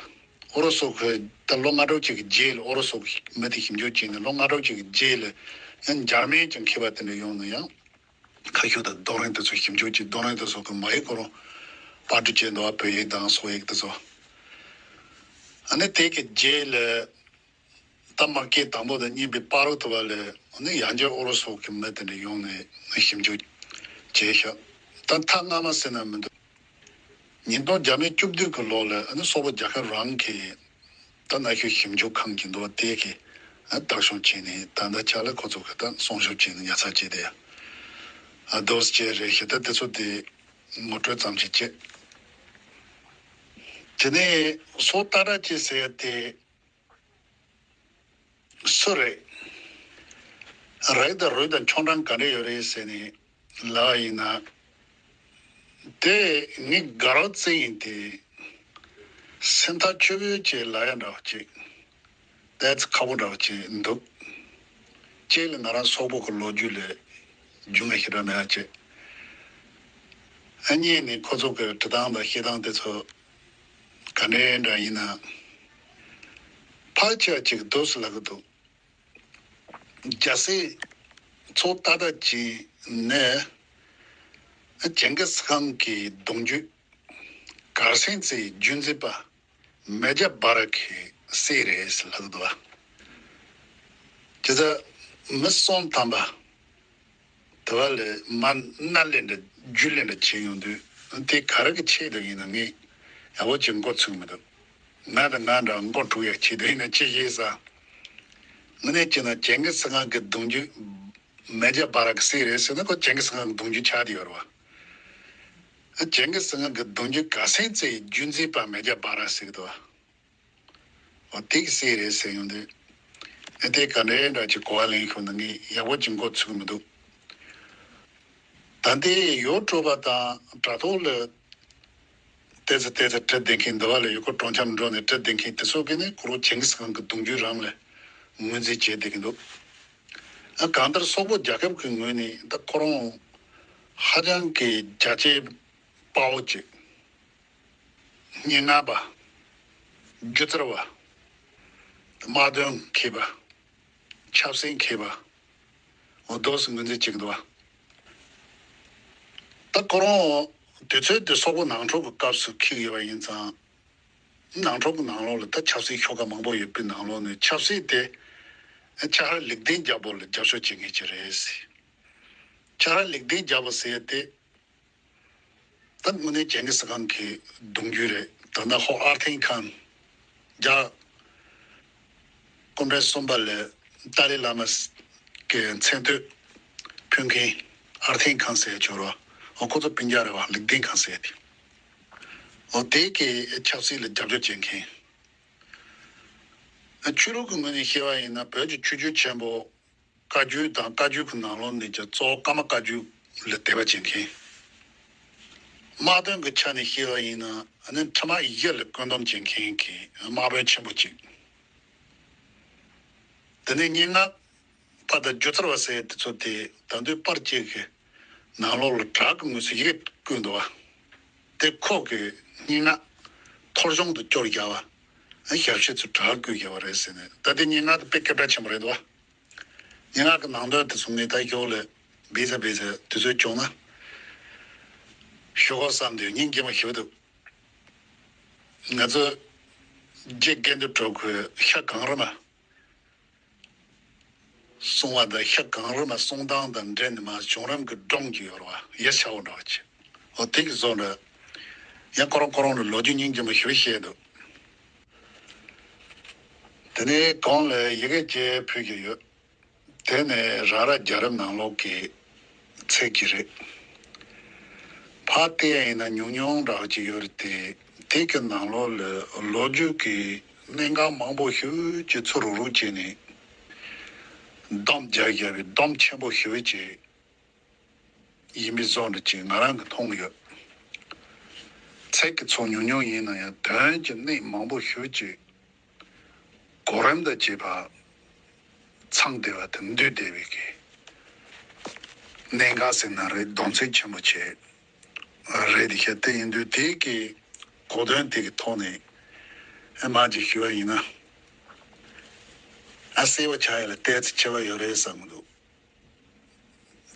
ཨུ་རུ་སུ་གི་ད་ལོ་ལྔ་དྲུག་ཅིག་གི་རྗེས་ལ་ཨུ་རུ་སུ་གི་མི་དེ་ཞིབ་འཇུག་བྱས་ནས་ལོ་ལྔ་དྲུག་ཅིག་གི་རྗེས་ལ་ཡང་འཇར་མན་གྱི་མཁས་པ་དེ་འདྲ་ཡོང་ནས་ཡང་ཁ་ཤོ་དང་རྡོ་རིང་དེ་ཚོ་ཞིབ་འཇུག་བྱས། རྡོ་རིང་དེ་ཚོ་གི་མ་ཡིག་ཁོ་རང་པར་སྐྲུན་བྱས་འདུག་བ། བོད་ཡིག་དང་སོག་ཡིག་དེ་ཚོ། ཨ་ནི་དེ་གི་རྗེས་ལ། ད་མ་སྐད་དང་པོ་དང་གཉིས་པའི་བར་དུ་བ་ལས་ནི་ཡང་བསྐྱར་ཨུ་རུ་སུ་གི་མི་དེ་འདྲ་ཡོང་ནས་ཞིབ་འཇུག་ བྱས་ཤག་ད་ཐག་སྔ་མ་ཟེར་ན་མི་འདུག་ཉིས་སྟོང་བརྒྱ་མེད་བཅུ་བདུན་གྱི་ལོ་ལ་ཨ་ནི་སོག་པོ་རྒྱལ་ཁབ་རང་གི་ད་གནའ་ཤུལ་ཞིབ་འཇུག་ཁང་གི་འདུག་བ་དེ་གི་ཨ་བདག་སྐྱོང་བྱས་ནས་ད་ལྟ་ཆ་ལ་ཁོ་ཚོ་གི་ད་སྲུང་སྐྱོབ་བྱས་ནས་ཉར་ཚགས་བྱས་ཏེ་ཨ་དོ་སི་ཅེ་རེད་ཤག་ད་དེ་ཚོ་དེ་ངོ་སྤྲོད་ཙམ་ཞིག་བྱས། དེ་ནས་སོ་ཏ་ཏྲ་ཅེ་ཟེར་ཡ་དེ། སུ་རེད། རེད་དང་རུད་དང་ཆོ་འབྲང་ག་འདྲ་ཡོད་རེད་ཟེར་ནས་ལབ་པ་ཡིན་ན། དེ་ངས་དགའ་རབ་བརྩི་ཡིན་ཏེ། སེམས་ཐག་ཆོད་པོའི་ཆེད་ལབ་ཡ་འདྲ་བ་ཅིག་ཏོག་ཙམ་ཁག་པོ་འདྲ་བ་ཅིག་འདུག་གཅིག་ལ་ང་རང་སོག་པོ་གི་ལོ་རྒྱུས་ལ་རྒྱུས་མངའ་ཞེ་དྲག་མེད་པ་བྱས། ཨ་གཉིས་ནས་ཁོ་ཚོ་གི་འབྲི་སྟངས་དང་བཤད་སྟངས་དེ་ཚོ་ག་འདྲའི་འདྲ་ཡིན་ན། ཕལ་ཆེར་ཅིག་འདུག་སེ་ལབ་གི་འདུག་རྒྱལ་སྲས་སོ་ཏ་ཏྲ་ཅེ་ནས་ཇིང་གིས་ཁཱན་གྱི་གདུང་རྒྱུད་གར་སེང་ཙེའི་རྒྱུད་འཛིན་པ་མེ་ཇ་བྷ་ར་གི་སྲས་རེད་ཟེར་ལབ་འདུག་བ། དེ་ཚོ་མི་གསུམ་ཐམ་པ་དེ་བ་ལས་མ་སྣ་ལེན་འདྲ་རྒྱུ་ལེན་འདྲ་བྱེད་ཡོང་དུས་དེ་ག་རེ་གི་ཆེད་དུ་ཡིན་ན་ངས་ཡག་པོ་ཅིག་མགོ་ཚོས་མི་འདུག་ང་དང་ང་འདྲ་མགོ་འཁྲུག་ཡག་ཆེད་དུ་ཡིན་ན་ཅི་ཤེས་ས། དངོས་གནས་བྱས་ན་ཇིང་གིས་ཁཱན་གི་གདུང་རྒྱུད་མེ་ཇ་བྷ་ར་གི་སྲས་རེད་ཟེར་ན་ཁོ་ཇིང་གིས་ཁཱན་གི་གདུང་རྒྱུད་ཆགས་བསྡད་ཡོད་རེད་བ། ཇིང་གིས་ཁཱན་གི་གདུང་རྒྱུད་གར་སེང་ཙེའི་རྒྱུད་འཛིན་པ་མེ་ཇ་བྷ་ར་ཟེར་གི་འདུག་བ། འོ་དེ་གི་སྲས་རེད་ཟེར་ཡོང་དུས། ཨ་དེ་ག་འདྲའི་འདྲ་ཅིག་གོ་བ་ལེན་ཤོག་ན་ངས་ཡག་པོ་ཅིག་མགོ་ཚོས་གི་མི་འདུག་ད་ལྟའི་ཡོ་ཊུབ་པ་དང་དྲ་ཐོག་ལ་ཏོག་ཙམ་ཏོག་ཙམ་བྲིས་བསྡད་མཁན་འདི་བ་ལ་ཡོད་ཁོ་གྲོང་ཁྱེར་འགྲོ་ནས་བྲིས་བསྡད་མཁན་དེ་ཚོ་གིས་ནི་ཁོ་རང་ཇིང་གིས་ཁཱན་གི་གདུང་རྒྱུད་རང་ལ་ངོས་འཛིན་བྱས་བསྡད་ཀྱི་འདུག་ཨ་གང་ལྟར་སོག་པོ་རྒྱལ་ཁབ་ཀྱི་ངོས་ནས་ད་ཁོ་རང་ཧ་ཅང་གི་རྒྱ་ཆེ་དཔའ་བོ་ཅིག་སྙན་ངག་པ། སྒྱུ་རྩལ་བ། དམག་དོན་མཁས་པ། ཆབ་སྲིད་མཁས་པ། འོ་དོ་སེ་ངོས་འཛིན་བྱེད་ཀྱི་འདུག་བ། ད་ཁོ་རང་དུས་ཚོད་དེ་སོག་པོ་ནང་འཁྲུག་གི་སྐབས་སུ་འཁེལ་ཡོད་པ་ཡིན་ཙང་། ནང་འཁྲུག་གི་ནང་ལོགས་ལ་ད་ཆབ་སྲིད་ཤོག་ཁག་མང་པོ་ཡོད་པའི་ནང་ལོགས་ནས་ཆབ་སྲིད་དེ་ཆ་ཧར་ལིག་ཏིན་རྒྱལ་པོ་ལ་རྒྱབ་སྐྱོར་བྱེད་མཁན་ཅིག་རེད། ཆ་ཧར་ལིག་ཏིན་རྒྱལ་པོ་ཟེར་ཡ་དེ། ད་དངོས་གནས་ཇིང་གིས་ཁཱན་གྱི་གདུང་རྒྱུད་རེད། ད་ལྟ་ཧོ་ཨར་ཐིང་ཁཱན། རྒྱ་སྐུ་ཕྲེང་གསུམ་པ་ལས་ཏཱ་ལའི་བླ་མ་གི་མཚན་བསྟོད་ཕུལ་མཁན་ཨར་ཐིང་ཁཱན་ཟེར་ཡ་ཅིག་ཡོད་རེད་བ། འོ་ཁོ་ཚོ་སྤུན་ཀྱག་རེད་བ། ལིག་ཏིན་ཁཱན་ཟེར་ཡ་དེ། འོ་དེ་གི་ཆབ་སྲིད་ལ་རྒྱབ་སྐྱོར་བྱེད་མཁན། ཆོས་ལུགས་ཀྱི་ངོས་ནས་བཤད་པ་ཡིན་ན་བོད་ཀྱི་ཆོས་བརྒྱུད་ཆེན་པོ། བཀའ་བརྒྱུད་དང་བཀའ་བརྒྱུད་ཀྱི་ནང་ལོགས་ནས་ཀྱང་གཙོ་བོ་ཀརྨ་བཀའ་བརྒྱུད་ལ་དད་པ་བྱེད་མཁན། དམག་དོན་གྱི་ཆ་ནས་བཤད་པ་ཡིན་ན་ཨ་ནི་ཁྲི་དམག་བཞི་ལ་བཀོད་འདོམས་བྱེད་མཁན་གྱི་དམག་དཔོན་ཆེན་པོ་གཅིག་དེ་ནས་སྙན་ངག་པ་དང་སྒྱུ་རྩལ་བ་ཟེར་དེ་ཚོ་དེ་ད་དུང་པར་གཅིག་གི་ནང་ལོགས་ལ་བྲག་གི་ངོས་སུ་ཡི་གེ་བརྐོས་འདུག་བ། དེ་ཁོ་གི་སྙན་ངག་འཐོར་གཞོང་དུ་སྐྱོར་བཞག་པ། ཞབས་ཕྱི་ཚོས་བྲག་བརྐོས་བཞག་པ་རེད་ཟེར་ནས། ད་དེ་སྙན་ངག་དེ་དཔེ་སྐད་གྲགས་ཆེན་པོ་རེད་འདུག་བ། སྙན་ངག་གི་ནང་དོན་དེ་ཚོ་ངས་ད་ཞོར་ལ་སྦས་ཚ་སྦས་ཚ་དུས་ཚོད་བྱུང་ན་ཞུ་དགོས་བསམ་དུས་སྙིང་རྗེ་མོ་ཞེ་པོ་འདུག་ང་ཚོ་རྗེ་དགེ་འདུན་གྲུབ་ཁོས་ཤ་གང་རུང་མ་གསུང་བ་དང་ཤ་གང་རུང་མ་གསུང་སྟངས་དང་འབྲེལ་ནས་མ་བྱུང་རིམ་གྱི་སྒྲུང་ཅིག་ཡོད་རེད་བ། ཡ་ཤ་བོ་འདྲ་བ་ཅིག་འོ་དེ་གི་བཟོ་འདྲ། ཡང་ཁོ་རང་ཁོ་རང་ལ་ལོ་རྒྱུས་སྙིང་རྗེ་མོ་ཞེ་པོ་བཤད་འདུག་དེ་ནས་གོང་ལ་ཡི་གེ་ཅིག་ཕུལ་གྱི་ཡོད། དེ་ནི་རང་ར་རྒྱལ་རབས་ནང་ལོགས་ཀྱི་ཚིག་ཅིག་རེད། ཕར་བལྟས་ཡིན་ན་ཉུང་ཉུང་འདྲ་བ་ཅིག་ཡོད་རེད་དེ། དེ་གི་ནང་ལོགས་ལ་ལོ་རྒྱུས་ཀྱི་གནད་འགག་མང་པོ་ཞེ་པོ་ཅིག་ཚུར་རུག་རུག་བྱས་ནས་སྡོམ་རྒྱག་བཞག་པའི་སྡོམ་ཆེན་པོ་ཞེ་པོ་ཅིག་ཡིན་པའི་བཟོ་འདྲ་ཅིག་ང་རང་གིས་མཐོང་གི་ཡོད། ཚིག་གི་ཚོགས་ཉུང་ཉུང་ཡིན་ན་ཡང་དོན་གྱི་གནད་མང་པོ་ཞེ་པོ་ཅིག་གོ་རིམ་དང་བཅས་པ་ཚང་བསྡད་པ་དང་འདུས་བསྡད་པའི་གི་གནད་འགག་ཟེར་ན་རེད། སྡོམ་ཚིག་ཆེན་པོ་བྱས་རེད། དེ་ཤ་དེ་ཡིན་དུས་དེ་གི་གོ་དོན་དེ་གི་ཐོག་ནས་ཨ་མ་ཅིག་ཞུ་བ་ཡིན་ན། ཨ་གསལ་པོ་ཆགས་ཡ་ལ་ཏོག་ཙམ་ཁྱད་པར་ཡོད་རེད་བསམ་གི་འདུག་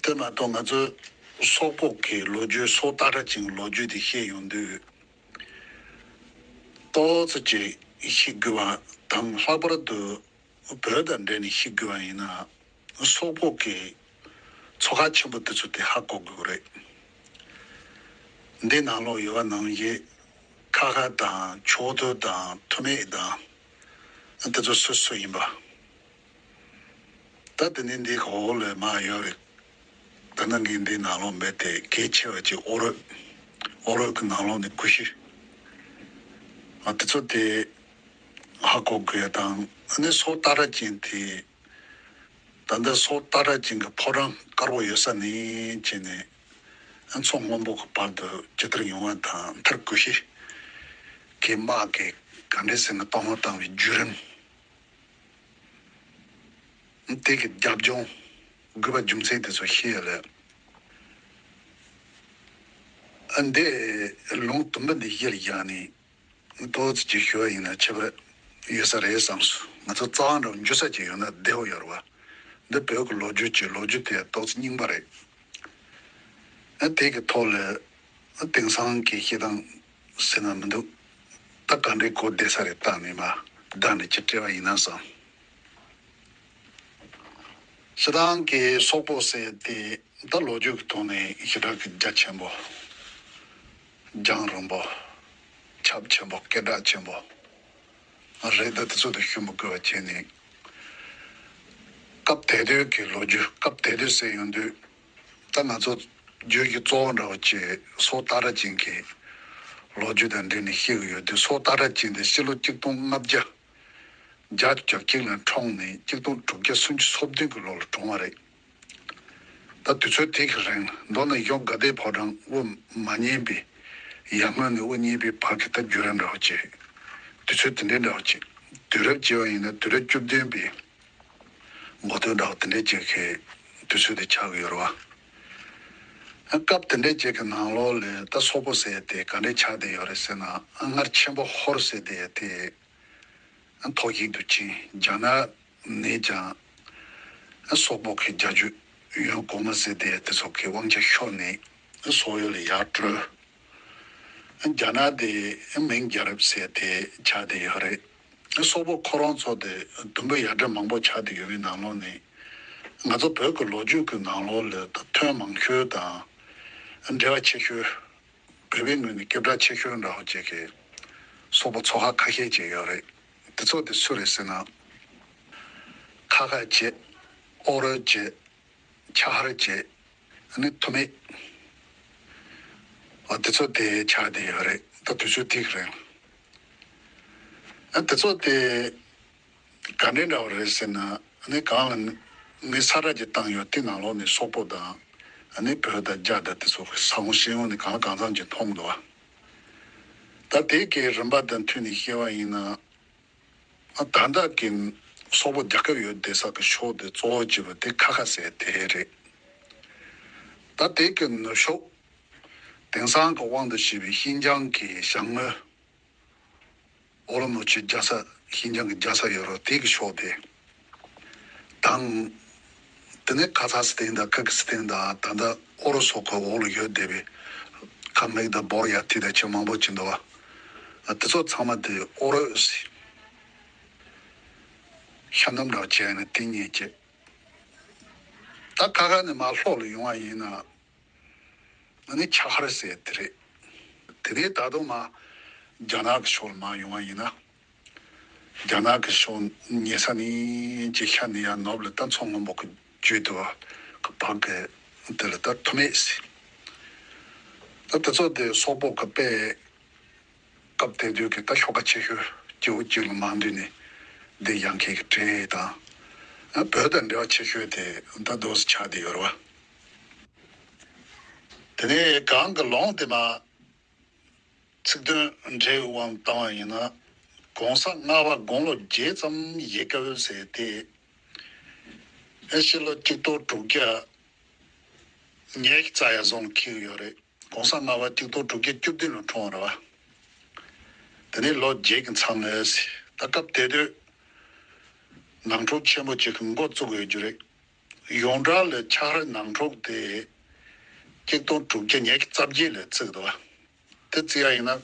དེ་མ་གཏོགས་ང་ཚོའི་སོག་པོ་གི་ལོ་རྒྱུས་སོ་ཏ་ཏྲ་ཅན་གྱི་ལོ་རྒྱུས་དེ་བཤད་ཡོང་དུས། ཏོག་ཙམ་ཅིག་ཤེས་དགོས་པ་དང་། ལྷག་པར་དུ་བོད་དང་འབྲེལ་ནས་ཤེས་དགོས་པ་ཡིན་ན། སོག་པོ་གི་ཚོ་ཁག་ཆེན་པོ་དེ་ཚོ་དེ་ཧ་གོ་དགོས་ཀྱི་རེད། འདི་ནང་ལོགས་ཡོད་པ་ནང་བཞིན་ཁ་ཁ་དང་ཆོས་ཐོར་དང་ཐུ་མེད་དང་དེ་ཚོ་སུ་སུ་ཡིན་པ། ད་དེ་ནས་འདི་ག་འོག་ལ་མར་ཡོད་རེད། ད་ནང་གི་འདི་ནང་ལོགས་མེད་དེ་གལ་ཆེ་བ་ཅིག་ཨོ་རོད། ཨོ་རོད་ཀྱི་ནང་ལོགས་ནས་ཀུ་ཤུ། ཨ་དེ་ཚོ་དེ་ཧ་གོ་དགོས་ཡ་དང་ཨ་ནི་སོ་ཏཱ་ར་ཅན་དེ། ད་ལྟ་སོ་ཏཱ་ར་ཅན་གྱི་ཕོ་བྲང་དཀར་པོ་ཡོད་ས་ནས་བྱས་ནས་མཚོ་སྔོན་པོ་གི་བར་དུ་ཇི་ལྟར་ཡོང་བ་དང་མཐར་ཀུ་ཤུ་གི་དམག་གིས་ག་འདྲས་ཟེར་ན་གཏོར་བརླག་བཏང་བའི་བརྒྱུད་རིམ། དེ་གི་རྒྱབ་ལྗོངས་དགོས་པ་རྒྱུ་མཚན་དེ་ཚོ་ཤེས་ཡ་ལ། ཨ་འདི་ལུང་དུམ་བུ་འདི་གཞིར་བཞག་ནས། ཏོག་ཙམ་ཅིག་ཞུ་བ་ཡིན་ན་ཁྱད་པར་ཡོད་ས་རེད་བསམས་སོང་། ང་ཚོ་རྩ་བ་འདྲ་བོ་འཇུ་ས་ཅིག་ཡོད་ན་བདེ་བོ་ཡོད་རེད་བ། འདི་བོད་ཀྱི་ལོ་རྒྱུས་ཀྱི་ལོ་རྒྱུས་དེ་ཏོག་ཙམ་རྙིང་པ་རེད། ཨ་དེ་གི་ཐོག་ལ་ཨ་དེང་སང་གི་བཤད་སྟངས་ཟེར་ན་མི་འདུག་ད་ག་འདྲའི་གོ་བདེ་ས་རེད་བལྟས་ནས་མར་བདའ་ནས་ཅིག་སྤྲད་པ་ཡིན་ན་བསམ། སྤྱིར་བཏང་གི་སོག་པོ་ཟེར་དེ་ད་ལོ་རྒྱུས་ཀྱི་ཐོག་ནས་ཞེ་དྲག་གི་རྒྱ་ཆེན་པོ། རྒྱང་རིང་པོ། ཁྱབ་ཆེན་པོ་སྐད་གྲགས་ཆེན་པོ་རེད། ད་དེ་ཚོ་དང་ཤུན་པ་དགོས་པ་བྱས་ནས། སྐབས་དེ་དུས་ཀྱི་ལོ་རྒྱུས་སྐབས་དེ་དུས་ཟེར་ཡོང་དུས། ད་ང་ཚོ་བརྗོད་ཀྱི་གཙོ་བོ་འདྲ་བོ་ཅིག་སོ་ཏཱ་ར་ཅན་གྱི་ལོ་རྒྱུས་དང་འབྲེལ་ནས་བཤད་ཀྱི་ཡོད་དུས། སོ་ཏཱ་ར་ཅན་དེ་ཕྱི་ལོ་གཅིག་སྟོང་ལྔ་བརྒྱ་བརྒྱད་ཅུ་གྱ་གཅིག་ལ་འཁྲུངས་ནས་གཅིག་སྟོང་དྲུག་བརྒྱ་སུམ་ཅུ་སོ་བདུན་གྱི་ལོ་ལ་གྲོངས་པ་རེད། ད་དུས་ཚོད་དེ་གི་རིང་མདོར་ན་གཞུང་དགའ་ལྡན་ཕོ་བྲང་དབུ་མ་བརྙེས་པའི་ཡར་སྔོན་ནས་དབུ་བརྙེས་པའི་བར་གྱི་ད་བརྒྱུད་རིམ་འདྲ་བོ་ཅིག་དུས་ཚོད་དེ་འདྲའི་འདྲ་བོ་ཅིག་དུས་རབས་བྱས་པ་ཡིན་ན་དུས་རབས་བཅུ་བདུན་པའི་འགོ་སྟོད་འདྲ་བོ་དེ་འདྲའི་ཅིག་གི་དུས་ཚོད་དེ་ཆགས་ཀྱི་ཡོད་རེད་བ། སྐབས་དེ་འདྲའི་ཅིག་གི་ནང་ལོགས་ལ་ད་སོག་པོ་ཟེར་ཡ་དེ་ག་འདྲས་ཆགས་བསྡད་ཡོད་རེད་ཟེར་ན། སྔར་ཆེན་པོ་ཧོར་ཟེར་བསྡད་ཡ་དེ་ཐོག་ཞིག་ཏུ་ཕྱིན། རྒྱ་ནག་ནས་ཀྱང་སོག་པོ་གི་རྒྱལ་རྒྱུད་ཡོན་གོང་མ་ཟེར་བསྡད་ཡ་དེ་ཚོ་གི་དབང་ཆ་ཤོར་ནས་སོག་ཡུལ་ལ་ཡར་བྲོས། རྒྱ་ནག་དེ་མིང་རྒྱལ་རབས་ཟེར་དེ་ཆགས་བསྡད་ཡོད་རེད། སོག་པོ་ཁོ་རང་ཚོ་དེ་དུམ་བུ་ཡ་བྲལ་མང་པོ་ཆགས་བསྡད་ཡོད་པའི་ནང་ལོགས་ནས། ང་ཚོ་བོད་ཀྱི་ལོ་རྒྱུས་ཀྱི་ནང་ལོགས་ལ་ད་ཐོན་མང་ཤོས་དང་འབྲེལ་བ་ཆེ་ཤོས། བོད་པའི་ངོས་ནས་སྐད་གྲགས་ཆེ་ཤོས་འདྲ་བོ་ཅིག་གི་སོག་པོ་ཚོ་ཁག་ཁ་ཤས་ཅིག་ཡོད་རེད། དེ་ཚོ་དེ་སུ་རེད་ཟེར་ན། ཁ་ཁ་བྱས། ཨོ་རོད་བྱས། ཆ་ཧར་བྱས། ཨ་ནི་ཐུ་མེད། ཨ་དེ་ཚོ་དེ་ཆགས་བསྡད་ཡོད་རེད། ད་དུས་ཚོད་དེ་གི་རིང་། ཨ་དེ་ཚོ་དེ་ག་འདྲའི་འདྲ་བ་རེད་ཟེར་ན། ཨ་ནི་གང་ལ་ངས་ས་ར་ཅིག་བཏང་ཡོད། དེ་ནང་ལོགས་ནས་སོག་པོ་དང་། ཨ་ནི་བོད་དང་རྒྱ་དང་དེ་ཚོ་ས་ཁོངས་ཤེས་ཡོན་ནས་གང་ལ་གང་འཚམ་ཅིག་མཐོང་འདུག་བ། ད་དེ་གའི་རིམ་པ་དང་མཐུད་ནས་བཤད་པ་ཡིན་ན། ཨ་ད་ལྟ་གི་སོག་པོ་རྒྱལ་ཁབ་ཡོད་བསྡད་ས་གི་ཕྱོགས་དེ་གཙོ་བོ་བྱས་པ་དེ་ཁ་ཁ་ཟེར་དེ་རེད། ད་དེ་གི་ནུབ་ཕྱོགས་དེང་སང་གི་དབང་དུ་བྱས་པའི་ཤིན་ཅང་གི་ཞང་ངོས། ཨོ་རོ་མོ་ཆེ་རྒྱལ་ས། ཤིན་ཅང་གི་རྒྱལ་ས་ཡོད་རེད། དེ་གི་ཕྱོགས་དེ་དང་། དེ་ནས་ཁ་ཛ་སི་ཐན་དང་ཁི་གི་སི་ཐན་དང་། ད་ལྟ་ཨོ་རོ་སོག་གི་འོག་ལ་ཡོད་བསྡད་པའི་ཁ་མིག་དང་བོར་ཡ་ཐི་དང་ཆེ་མང་པོ་ཅིག་འདུག་བ། དེ་ཚོ་ཚང་མ་དེ་ཨོ་རོ་ཟེར། ཤ་སྣམ་འདྲ་བྱས་ནས་དེ་གཉིས་ཀྱི། ད་ཁ་ཁ་ནས་མར་ལྷོ་ལ་ཡོང་བ་ཡིན་ན། ཨ་ནི་ཆ་ཧར་ཟེར་དེ་རེད། དེ་ནས་ད་དུང་མར་རྒྱ་ནག་གི་ཕྱོགས་ལ་མར་ཡོང་བ་ཡིན་ན། རྒྱ་ནག་གི་ཕྱོགས་ཉེ་ས་ནས་ཅིག་ཤར་ནས་ཡར་ནུབ་ལ་ད་མཚོ་སྔོན་པོ་གི་བརྒྱུད་དུ་བ་གི་བར་གི་དེ་ལ་ད་ཐུ་མེད་ཟེར། ད་དེ་ཚོ་དེ་སོག་པོ་གི་དཔེ། སྐབས་དེ་དུས་ཀྱི་ད་ཤོག་ཁ་ཆེ་ཤོས་སྐྱེ་བོ་གཅིག་ལ་མ་འདུས་ནས་འདི་ཡང་ཁྱེད་ཀྱི་བྲིས་དང་། བོད་དང་འབྲེལ་བ་ཆེ་ཤོས་དེ་ད་རྡོ་སི་ཆགས་བསྡད་ཡོད་རེད་བ། དེ་ནས་གང་གི་ལུང་དེ་མ་ཚིག་དོན་འགྲེལ་དབང་བཏང་བ་ཡིན་ན། གོང་ས་ལྔ་པ་དགུང་ལོ་བརྒྱད་ཙམ་བཞེས་སྐབས་ཟེར་ཏེ། ཨེ་ཕྱི་ལོ་གཅིག་སྟོང་དྲུག་བརྒྱ་ཉེར་རྩ་ཡ་བཟུང་འཁེལ་ཡོད་རེད། གོང་ས་ལྔ་པ་གཅིག་སྟོང་དྲུག་བརྒྱ་བཅུ་བདུན་ལ་འཁྲུངས་པ་རེད་བ། དེ་ནས་ལོ་བརྒྱད་ཀྱི་མཚམས་ལ་ཟེར། ད་སྐབས་དེ་དུས་ནང་འཁྲུག་ཆེན་པོ་ཅིག་གི་འགོ་བཙུགས་ཡོད་རྒྱུ་རེད། ཡོངས་གྲགས་ལ་ཆ་ཧར་ནང་འཁྲུག་དེ་གཅིག་སྟོང་དྲུག་བརྒྱ་ཉེར་གཅིག་རྩ་བརྒྱད་ལ་བརྩིགས་འདུག་བ། དེ་བརྩིགས་ཡ་ཡིན་ན་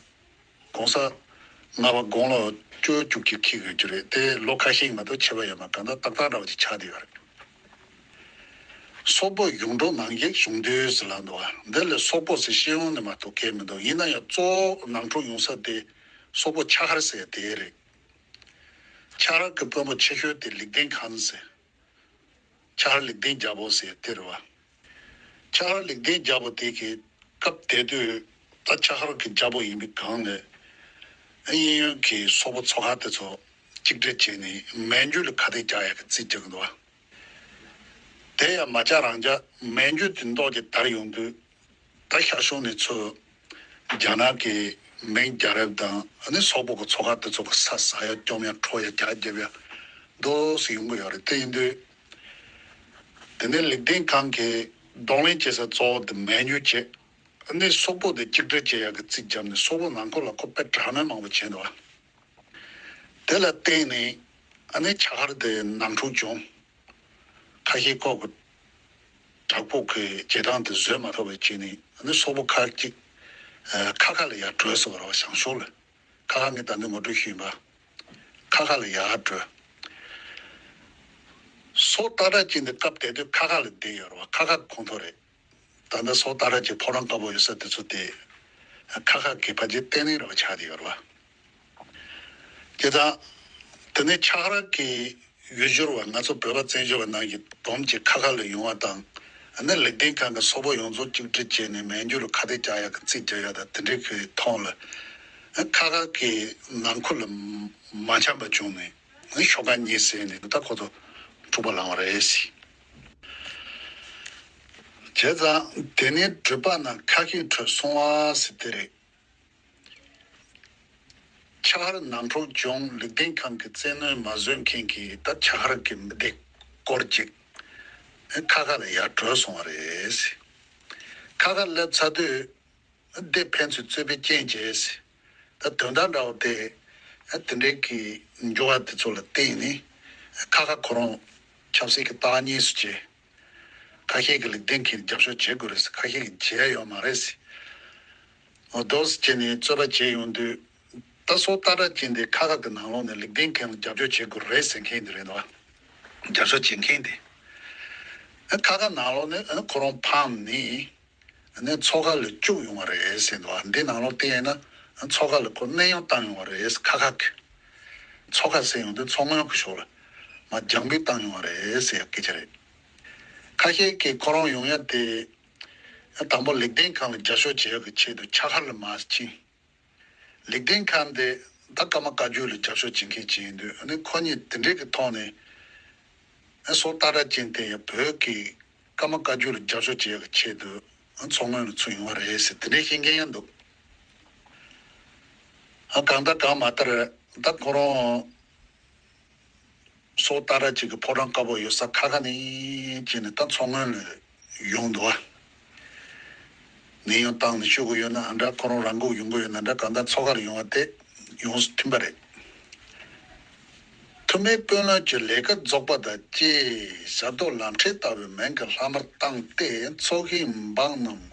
གོང་ས་ལྔ་པ་དགུང་ལོ་བཅུ་བཅུ་གཅིག་འཁེལ་ཡོད་རྒྱུ་རེད། དེ་ལོ་ཁ་ཤས་མ་གཏོགས་ཁྱད་པར་ཡོད་མ་རེད། གང་ལྟར་ཏག་ཏག་འདྲ་བོ་ཅིག་ཆགས་བསྡད་ཡོད་རེད། སོག་པོ་གཞུང་འབྲུག་ནང་བཞིན་གཞུང་འདུས་ཟེར་ལབ་འདུག་བ། འདི་ལ་སོག་པོ་ཟེར་ཤེས་ཡོན་ནི་མ་གཏོགས་གལ་མི་འདུག། ཡིན་ན་ཡང་གཙོ་བོ་ནང་འཁྲུག་ཡོང་ས་དེ་སོག་པོ་ཆ་ཧར་ཟེར་དེ་རེད། ཆ་ཧར་གྱི་དཔོན་པོ་ཆེ་ཤོས་དེ་ལེགས་ལྡན་ཁང་ཟེར། ཆ་ཧར་ལེགས་ལྡན་རྒྱལ་པོ་ཟེར་དེ་རེད་བ། ཆ་ཧར་ལེགས་ལྡན་རྒྱལ་པོ་དེ་གི་སྐབས་དེ་དུས་ད་ཆ་ཧར་གྱི་རྒྱལ་པོ་ཡིན་པའི་སྒང་ལ་གཡས་གཡོན་གྱི་སོག་པོ་ཚོ་ཁག་དེ་ཚོ་གཅིག་སྒྲིལ་བྱས་ནས་མན་ཇུ་ལ་ཁ་གཏད་བཅག་ཡག་གི་རྩིས་རྒྱག་གི་འདུག་བ། དེ་ཡང་མ་ཆ་རང་ཆ་མན་ཇུ་དེ་མདོག་ཅིག་དར་ཡོང་དུས། ད་ཤར་ཕྱོགས་ནས་ཚུར་རྒྱ་ནག་གི་མིང་རྒྱལ་རབས་དང་ཨ་ནི་སོག་པོ་གི་ཚོ་ཁག་དེ་ཚོ་གི་ས་ཟ་ཡ་བཅོམ་ཡ་འཕྲོག་ཡ་རྒྱ་རྒྱབ་ཡ་འདུག་སེ་ཡོང་གི་ཡོད་རེད། དེ་ཡིན་དུས་དེ་ནས་ལེགས་ལྡན་ཁང་གི་གདོང་ལེན་བྱེད་ས་གཙོ་བོ་དེ་མན་ཇུ་བྱས། ཨ་ནི་སོག་པོ་དེ་གཅིག་སྒྲིལ་བྱེད་ཡ་གི་རྩིས་བརྒྱབ་ནས་སོག་པོ་ནང་ཁུལ་ལ་ཁོ་དཔེ་དྲག་གནོན་མང་པོ་བྱས་འདུག་བ། དེ་ལ་བརྟེན་ནས་ཨ་ནི་ཆ་ཧར་དེ་ནང་འཁྲུག་བྱུང་། ཁ་ཤས་ཁོ་གི་དྲག་པོ་གི་རྗེས་འབྲང་དེ་བཟོད་མ་ཐུབ་པའི་རྐྱེན་ནས་ཨ་ནི་སོག་པོ་ཁག་ཅིག་ཨ་ཁ་ཁ་ལ་ཡར་བྲོས་སོང་བ་རེད་བ། བྱང་ཕྱོགས་ལ་ཁ་ཁ་ངས་ད་ནི་ངོ་སྤྲོད་ཞུས་ཡིན་པ། ཁ་ཁ་ལ་ཡར་བྲོས། སོག་སྟག་སྒྲ་གཅན་དེ་སྐབས་དེ་དུས་ཁ་ཁ་ལ་བསྡད་ཡོད་རེད་བ། ཁ་ཁ་གི་ཁོངས་གཏོགས་རེད། ད་ལྟ་སོག་སྟག་སྒྲ་གཅན་ཕོ་བྲང་དཀར་པོ་ཡོད་ས་དེ་ཚོ་དེ་ཁ་ཁ་གི་ཕལ་ཆེར་བརྟན་ལྷིང་རེད་བ་ཆགས་བསྡད་ཡོད་རེད་བ། དེ་དང་། དེ་ནས་ཆ་ཧར་གྱི་ཡུལ་སྦྱོར་བ་ང་ཚོ་བོད་པ་བཙན་བྱོལ་བ་ནང་གི་བསྡོམས་ཀྱིས་ཁ་ཁ་ལ་ཡོང་བ་དང་། ཨ་ནི་ལེགས་ལྡན་ཁང་གི་སོག་པོ་ཡོངས་རྫོགས་གཅིག་སྒྲིལ་བྱས་ནས་མན་ཇུ་ལ་ཁ་གཏད་བཅག་ཡག་གི་རྩིས་རྒྱག་ཡག་དང་དེ་འདྲའི་གི་ཐོག་ལ། ཨ་ཁ་ཁ་གི་ནང་ཁུལ་ལ་མ་འཆམ་པ་བྱུང་ནས་ཨ་ནི་ཤོག་ཁག་གཉིས་བཟོས་ནས་ད་ཁོ་ཚོ་འཁྲུག་པ་ལངས་པ་རེད། བྱས་ཙང་དེ་ནས་འགྲུལ་པ་རྣམས་ཁ་ཤས་བྲོས་སོང་བ་ཟེར་དེ་རེད། ཆ་ཧར་ནང་འཁྲུག་བྱུང་། ལེགས་ལྡན་ཁང་གི་བཙན་གནོན་མ་བཟོད་མཁན་གྱིས་ད་ཆ་ཧར་གྱི་མི་སྡེ་སྐོར་ཅིག་ཁ་ཁ་ལ་ཡར་བྲོས་སོང་བ་རེད། ཁ་ཁ་སླེབས་ཚར་དུས་སྡེ་ཕན་ཚུན་རྩོད་པའི་རྐྱེན་བྱས། ད་དོན་དག་འདྲ་བོ་དེ་དེ་འདྲའི་གི་འགྱུར་བ་དེ་ཚོ་ལ་བརྟེན་ནས་ཁ་ཁ་ཁོ་རང་ཆབ་སྲིད་ཀྱི་རྟགས་གཉིས་སུ་བྱས། ཁ་ཤས་ཀྱིས་ལེགས་ལྡན་ཁང་ལ་རྒྱབ་སྐྱོར་བྱེད་དགོས་རེད་ཟེར། ཁ་ཤས་ཀྱིས་བྱས་ཡོད་མ་རེད་ཟེར། འོ་དོ་ཟེར་བྱས་ནས་རྩོད་པ་བྱས་ཡོང་དུས། ད་སོག་སྟག་སྒྲ་གཅན་དེ་ཁ་ཁ་གི་ནང་ལོགས་ནས་ལེགས་ལྡན་ཁང་ལ་རྒྱབ་སྐྱོར་བྱེད་དགོས་རེད་ཟེར་མཁན་དེ་རེད་འདུག་བ། རྒྱབ་སྐྱོར་བྱེད་མཁན་དེ། ཁ་ཁ་ནང་ལོགས་ནས་ཁོ་རང་ཕམ་ནས། ནས་མཚོ་ཁ་ལ་བཅུག་ཡོང་བ་རེད་ཟེར་འདུག་བ། འདི་ནང་ལོགས་བལྟས་ན་མཚོ་ཁ་ལ་ཁོ་གནས་དབྱུང་བཏང་ཡོང་བ་རེད། ཁ་ཁ་གི། མཚོ་ཁ་ཟེར་ཡོང་དུས་མཚོ་སྔོན་གྱི་ཕྱོགས་ལ་མར་རྒྱང་འབུད་བཏང་ཡོང་བ་རེད་ཟེར་ཡག་སྐད་ཆ་རེད། ཁ་ཤས་ཀྱིས་ཁོ་རང་ཡོང་ཡ་དེ། དང་པོ་ལེགས་ལྡན་ཁང་ལ་རྒྱབ་སྐྱོར་བྱེད་ཡག་གི་ཆེད་དུ་ཆ་ཧར་ལ་མར་ཕྱིན། ལེགས་ལྡན་ཁང་དེ་ད་ཀརྨ་བཀའ་བརྒྱུད་ལ་རྒྱབ་སྐྱོར་བྱེད་མཁན་ཅིག་ཡིན་དུས་ཨ་ནི་ཁོ་གཉིས་དེ་འདྲའི་གི་ཐོག་ནས་ཨ་སོག་སྟག་སྒྲ་གཅན་དེ་ཡང་བོད་ཀྱི་ཀརྨ་བཀའ་བརྒྱུད་ལ་རྒྱབ་སྐྱོར་བྱེད་ཡག་གི་ཆེད་དུ་ཨ་མཚོ་སྔོན་ལ་ཚུར་ཡོང་བ་རེད་ཟེར་དེ་འདྲའི་བཤད་མཁན་ཡང་འདུག། ཨ་གང་ལྟར་གང་མ་ལྟར་ད་ཁོ་རང་སོག་སྟག་སྒྲ་གཅན་གྱི་ཕོ་བྲང་དཀར་པོ་ཡོད་ས་ཁ་ཁ་ནས་བྱས་ནས་ད་མཚོ་སྔོན་ལ་ཡོང་འདུག་བ། གནས་དབྱུང་བཏང་ནས་བཞུགས་ཀྱི་ཡོད་ན་འདྲ། ཁོ་རང་རང་འགུག་ཡོང་གི་ཡོད་ན་འདྲ། གང་ལྟར་མཚོ་ཁ་ལ་ཡོང་བ་དེ་ཡོངས་སུ་མཐུན་པ་རེད། ཐུ་མིའི་དཔོན་སློབ་ཀྱི་ལས་ཀ་རྫོགས་པ་དང་བཅས་ཞབས་ཏོག་ལམ་འཕྲིན་ལྟ་བུའི་མིང་གི་ལྷག་མ་བཏང་སྟེ་མཚོ་ཁའི་འབངས་རྣམས་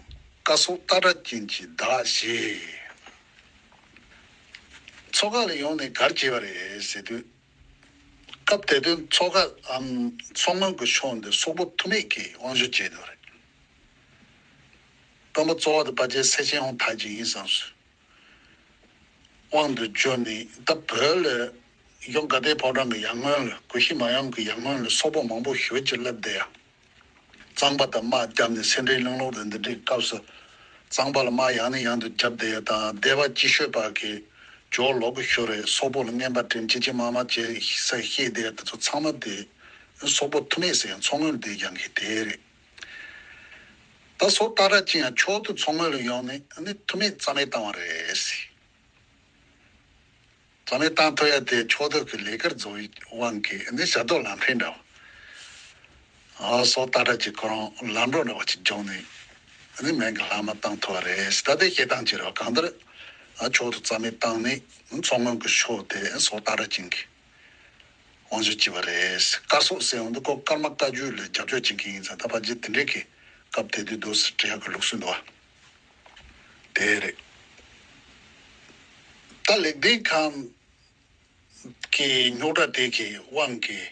བཀའ་སོག་སྟག་སྒྲ་གཅན་གྱིས་བདག་བཞེས། མཚོ་ཁ་ལ་ཡོང་ནས་ག་རེ་བྱས་པ་རེད་ཟེར་དུས། སྐབས་དེ་དུས་མཚོ་ཁ་འམ་མཚོ་སྔོན་གྱི་ཕྱོགས་འདི་སོག་པོ་ཐུ་མིས་ཀྱིས་དབང་བསྒྱུར་བྱས་ཡོད་རེད། དཔོན་པོ་གཙོ་བོ་དེ་ཕལ་ཆེར་སེ་ཆེན་ཧོང་ཐའི་ཅིན་ཡིན་བསམས་སོང་། དབང་དུ་བསྒྱུར་ནས་ད་བོད་ལ་ཡང་དགའ་ལྡན་ཕོ་བྲང་གི་ཡར་སྔོན་ལ་གུ་ཤྲི་མ་ཡོམ་གྱི་ཡར་སྔོན་ལ་སོག་པོ་མང་པོ་ཞེ་ཅིག་སླེབས་བསྡད་ཡ། གཙང་པ་དང་དམག་བརྒྱབ་ནས་སེ་འབྲས་ལྷུན་ལོག་དང་འདི་འདྲའི་སྐབས་སུ། གཙང་པ་ལ་དམག་ཡང་ནས་ཡང་དུ་བརྒྱབ་བསྡད་ཡ་དང་སྡེ་པ་སྐྱིད་ཤོད་པ་གིས་ཇོ་ལོ་གི་ཤོད་རེད། སོག་པོ་ལ་རྔན་པ་སྤྲད་ཅི་ཅི་མ་མ་བྱས་ས་བཤད་བསྡད་ཡ་དེ་ཚོ་ཚང་མ་དེ་སོག་པོ་ཐུ་མིས་ཟེར་ཡང་མཚོ་སྔོན་དེ་ཡང་གི་དེ་རེད། ད་སོག་སྟག་སྒྲ་གཅན་ཡང་མཆོག་ཏུ་མཚོ་སྔོན་ལ་ཡོང་ནས་ཨ་ནི་ཐུ་མིས་རྩ་མེད་བཏང་བ་རེད། རྩ་མེད་བཏང་ཐུབ་ཡ་དེ་ཕྱོགས་གཏོགས་ཀྱི་ལས་ཀར་རྫོགས་པའི་དབང་གིས་ནི་ཞབས་ཏོག་ལམ་འཕྲིན་འདྲ་བོ། ཨ་སོག་སྟག་སྒྲ་གཅན་ཁོ་རང་ལམ་འགྲོ་འདྲ་བོ་ཅིག་བྱུང་ནས་ནི་མིང་གི་ལྷག་མ་བཏང་ཐུབ་པ་རེད། ད་ལྟའི་བཤད་སྟངས་ཅིག་རེད་བ། གང་ལྟར་ཨ་ཕྱོགས་གཏོགས་རྩ་མེད་བཏང་ནས་མཚོ་སྔོན་གྱི་ཕྱོགས་དེ་སོག་སྟག་སྒྲ་གཅན་གྱིས་དབང་བསྒྱུར་བྱས་པ་རེད། བཀའ་སོག་ཟེར་ཡོང་དུས་ཁོ་ཀརྨ་བཀའ་བརྒྱུད་ལ་རྒྱབ་སྐྱོར་བྱེད་མཁན་ཡིན་ཙང་ད་ཕལ་ཆེར་དེ་འདྲའི་གི་སྐབས་དེ་དུས་འདུག་སེ་བྲིས་ཡག་གི་ལུགས་སྲོལ་འདུག་བ། དེ་རེད། ད་ལེགས་ལྡན་ཁང་གི་རྙོག་དྲ་དེ་གི་དབང་གིས་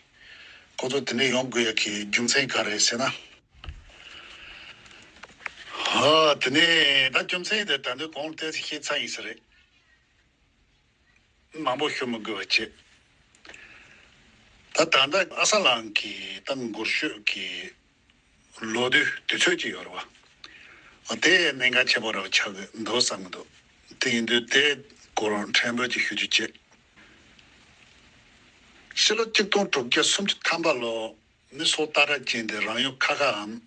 ཁོ་ཚོ་དེ་འདྲ་ཡོང་དགོས་ཡག་གི་རྒྱུ་མཚན་ག་རེ་རེད་ཟེར་ན། དེ་ནས་ད་རྒྱུ་མཚན་དེ་ད་དུང་གོང་ལ་ཏོག་ཙམ་བཤད་ཚར་ཡིན་ས་རེད། མང་པོ་ཞུ་མི་དགོས་པ་བྱས། ད་ད་ལྟ་ཨ་ས་ལང་གི་ད་འགུལ་སྐྱོད་ཀྱི་ལོ་དུས་དུས་ཚོད་ཅིག་ཡོད་རེད་བ། འོ་དེ་གནད་འགག་ཆེན་པོ་རེད་བ་ཆགས་ཀྱི་འདུག་བསམ་གྱི་འདུག་དེ་ཡིན་དུས་དེ་སྐོར་ཕྲན་བུ་ཅིག་ཞུ་རྒྱུ་བྱས། ཕྱི་ལོ་གཅིག་སྟོང་དྲུག་བརྒྱ་སུམ་ཅུ་ཐམ་པ་ལོ། ནི་སོ་ཏཱ་ར་ཅན་དེ་རང་ཡུལ་ཁ་ཁའམ།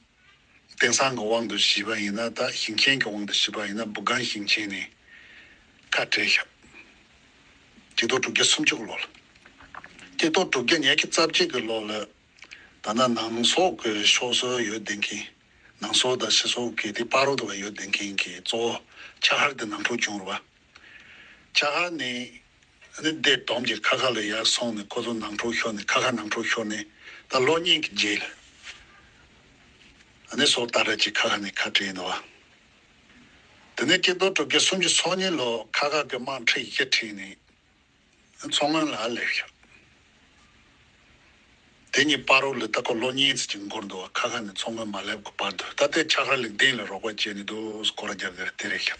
དེང་སང་གི་དབང་དུ་བྱས་པ་ཡིན་ན། ད་ཞིང་ཆེན་གྱི་དབང་དུ་བྱས་པ་ཡིན་ན་བུ་གན་ཞིང་ཆེན་ནས་ཁ་བྲལ་ཤག་གཅིག་སྟོང་དྲུག་བརྒྱ་སུམ་ཅུ་གི་ལོ་ལ། གཅིག་སྟོང་དྲུག་བརྒྱ་ཉི་ཤུ་རྩ་གཅིག་གི་ལོ་ལ། ད་ལྟ་ནང་སོག་གི་ཕྱོགས་སུ་ཡོད་བསྡད་མཁན། ནང་སོག་དང་ཕྱི་སོག་གི་དེ་བར་དུ་ཡོད་བསྡད་མཁན་གྱི་གཙོ་བོ་ཆ་ཧར་དེ་ནང་འཁྲུག་བྱུང་རེད་བ། ཆ་ཧར་ནས་ནི་སྡེ་བསྡོམས་ཀྱིས་ཁ་ཁ་ལ་ཡར་སོང་ནས་ཁོ་ཚོ་ནང་འཁྲུག་ཤོར་ནས་ཁ་ཁ་ནང་འཁྲུག་ཤོར་ནས་ད་ལོ་གཉིས་ཀྱི་རྗེས་ལ་ནི་སོ་ཏཱ་ར་ཅན་ཁ་ཁ་ནས་ཁ་བྲལ་འདུག་བ། དེ་ནས་གཅིག་སྟོང་དྲུག་བརྒྱ་སུམ་ཅུ་སོ་གཉིས་ལོ་ཁ་ཁ་གི་དམག་ཁྲི་བཞི་ཁྲིད་ནས་མཚོ་སྔོན་ལ་སླེབས་ཤག་དེ་གཉིས་བར་དུ་ལ་ད་ཁོ་ལོ་གཉིས་ཙམ་ཅིག་འགོར་འདུག་བ། ཁ་ཁ་ནས་མཚོ་སྔོན་མ་སླེབས་གི་བར་དུ། ད་ལྟའི་ཆ་ཧར་ལིག་ཏིང་ལ་རོགས་པ་བྱས་ནས་འདུག་སྐོར་ར་རྒྱབ་དེ་རེད། དེ་རེད་ཤག་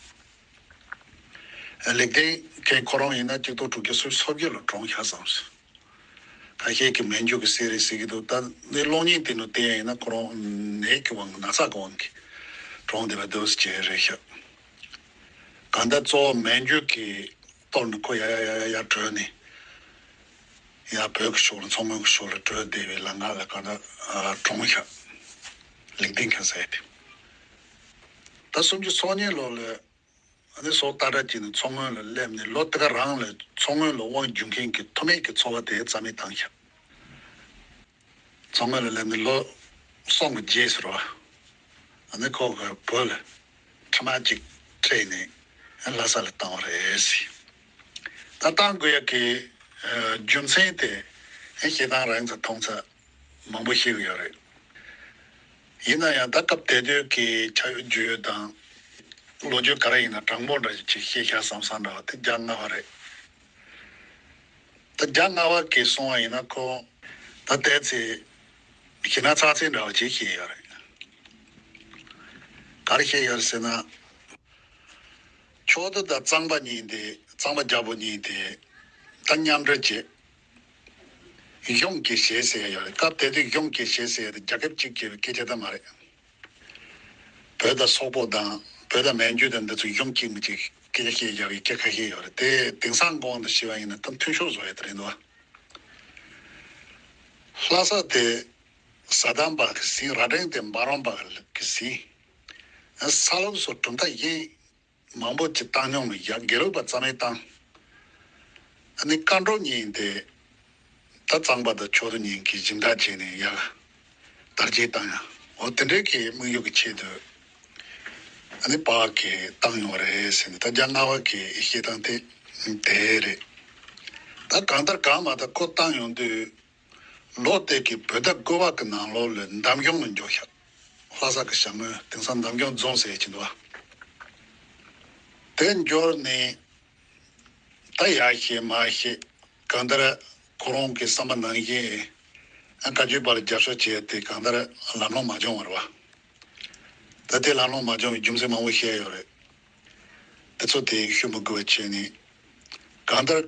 ལིག་ཏིང་མཁན་ཁོ་རང་ཡིན་ན་གཅིག་སྟོང་དྲུག་བརྒྱ་སུམ་ཅུ་སོ་བརྒྱད་ལོ་གྲོངས་ཤག་བསམ་སོང་། ཁ་ཤས་ཀྱིས་མན་ཇུ་གི་སྲས་རེད་ཟེར་གྱི་འདུག་ད་ནི་གློག་བརྙན་དེ་ནང་བལྟས་ཡ་ཡིན་ན་ཁོ་རང་ནད་ཀྱི་དབང་གིས་ན་ཚ་གི་དབང་གིས་གྲོངས་བསྡད་པ་འདུག་ཟེར་གྱི་རེད་ཤག་གང་ལྟར་གཙོ་བོ་མན་ཇུ་གི་གཏོར་ནས་ཁོ་ཡར་ཡར་ཡར་ཡར་བྲོས་ནས་ཡར་བོད་ཀྱི་ཕྱོགས་ལ་མཚོ་སྔོན་གྱི་ཕྱོགས་ལ་བྲོས་བསྡད་པའི་ལམ་ཁ་ལ་གང་ལྟར་གྲོངས་ཤག་ལིག་ཏིང་མཁན་ཟེར་ཡ་དེ། ད་སུམ་ཅུ་སོ་གཉིས་ལོ་ལ། ཨ་ནི་སོ་ཏཱ་ར་ཅན་ནི་མཚོ་སྔོན་ལ་སླེབས་ནས་ལོ་དེ་ག་རང་ལ་མཚོ་སྔོན་ལ་དབང་བསྒྱུར་མཁན་གྱི་ཐོག་མའི་གི་ཚོ་བ་དེ་རྩ་མེད་བཏང་ཤག་མཚོ་སྔོན་ལ་སླེབས་ནས་ལོ་གསུམ་གྱི་རྗེས་སུ་རེད་བ། ཨ་ནི་ཁོ་གི་བུ་ལ་ཁྲི་མ་གཅིག་སྤྲད་ནས་ལྷ་ས་ལ་བཏང་བ་རེད་ཟེར། ད་བཏང་དགོས་ཡ་གི་རྒྱུ་མཚན་དེ་བཤད་སྟངས་རང་ཚོ་མཐོང་ཚད། མང་པོ་ཤེས་ཀྱི་ཡོད་རེད། ཡིན་ན་ཡང་ད་སྐབས་དེ་དུས་ཀྱི་ཆ་ཡོད་རྒྱུས་ཡོད་དང་། ལོ་རྒྱུས་ག་རེ་ཡིན་ན་དྲང་པོ་འདྲ་ཞིག་ཅིག་ཤེས་ཤག་བསམ་བསམ་འདྲ་བ་དེ་རྒྱ་སྔ་བ་རེད། ད་རྒྱ་སྔ་བ་གིས་གསུངས་པ་ཡིན་ན་ཁོ་ད་ལྟའི་ཚེ་ཤི་ན་ཚ་ཚེ་འདྲ་བ་ཅིག་ཤེས་ཡོད་རེད། ག་རེ་ཤེས་ཡོད་རེད་ཟེར་ན། ཕྱོགས་མཐའ་དང་གཙང་པ་གཉིས་དེ་གཙང་པ་རྒྱལ་པོ་གཉིས་དེ་ད་མཉམ་འབྲེལ་བྱས། གཞུང་གི་ཞེས་ཟེར་ཡ་ཡོད་རེད། སྐབས་དེ་དུས་གཞུང་གི་ཞེས་ཟེར་ཡ་དེ་རྒྱ་ཁྱབ་གཅིག་གི་སྐད་ཆ་ད་མ་རེད། བོད་དང་སོག་པོ་དང་བོད་དང་མན་ཇུ་དང་འདི་ཚོ་གཞུང་གཅིག་མི་གཅིག་སྐད་ཆ་བཤད་ཡ་གི་སྐད་ཁ་ཤས་ཡོད་རེད། དེ་དེང་སང་གོང་དུ་ཞུས་པ་ཡིན་ན་ད་མཐུན་ཕྱོགས་བཟོ་ཡ་དེ་རེད་འདུག་ལྷ་ས་དེ་ཟ་དམ་པ་གི་ཟིན། རྭ་སྒྲེང་དེ་འབའ་རོམ་པ་གི་ཟིན། ས་སློབ་སོགས་གྲུབ་མཐའ་གཞན། མང་པོ་ཅིག་བཏང་མྱོང་མེད། ཡ་དགེ་ལུགས་པ་རྩ་མེད་བཏང་། ཨ་ནི་མཁའ་འགྲོ་གཉིས་དེ་ད་གཙང་པ་དང་ཕྱོགས་མཐའ་གཉིས་ཀྱི་སྦྱིན་བདག་བྱས་ནས་ཡ་དར་རྒྱས་བཏང་ཡ། འོ་དེ་འདྲའི་གི་དམིགས་ཡུལ་གྱི་ཆེད་དུ་ཨ་ནི་པཱ་ལགས་ཀྱིས་བཏང་ཡོང་བ་རེད་ཟེར་ནས། ད་རྒྱ་སྔ་བ་གི་བཤད་སྟངས་དེ་དེ་རེད། ད་གང་ལྟར་གང་མ་ད་ཁོ་བཏང་ཡོང་དུས། ལོ་དེ་གི་བོད་ཟླ་དགུ་པ་གི་ནང་ལོགས་ལ་འདམ་གཞུང་ལ་འབྱོར་ཤག་ལྷ་ས་གི་ཞྭ་དངོས་དེང་སང་འདམ་གཞུང་རྫོང་ཟེར་གྱི་འདུག་བ། དེ་འབྱོར་ནས་ད་ཡར་བཤད་མར་བཤད། གང་ལྟར་ཁོ་རང་གི་བསམ་པ་ནང་བཞིན་ཨ་བཀའ་བརྒྱུད་པ་ལ་རྒྱབ་སྐྱོར་བྱས་ཏེ་གང་ལྟར་ལམ་ལྷོང་མ་བྱུང་བ་རེད་བ། ད་དེ་ལམ་ལྷོང་མ་བྱུང་བའི་རྒྱུ་མཚན་མང་པོ་བཤད་ཡོད་རེད། དེ་ཚོ་དེ་ཤོད་མི་དགོས་པ་བྱས་ནས། གང་ལྟར་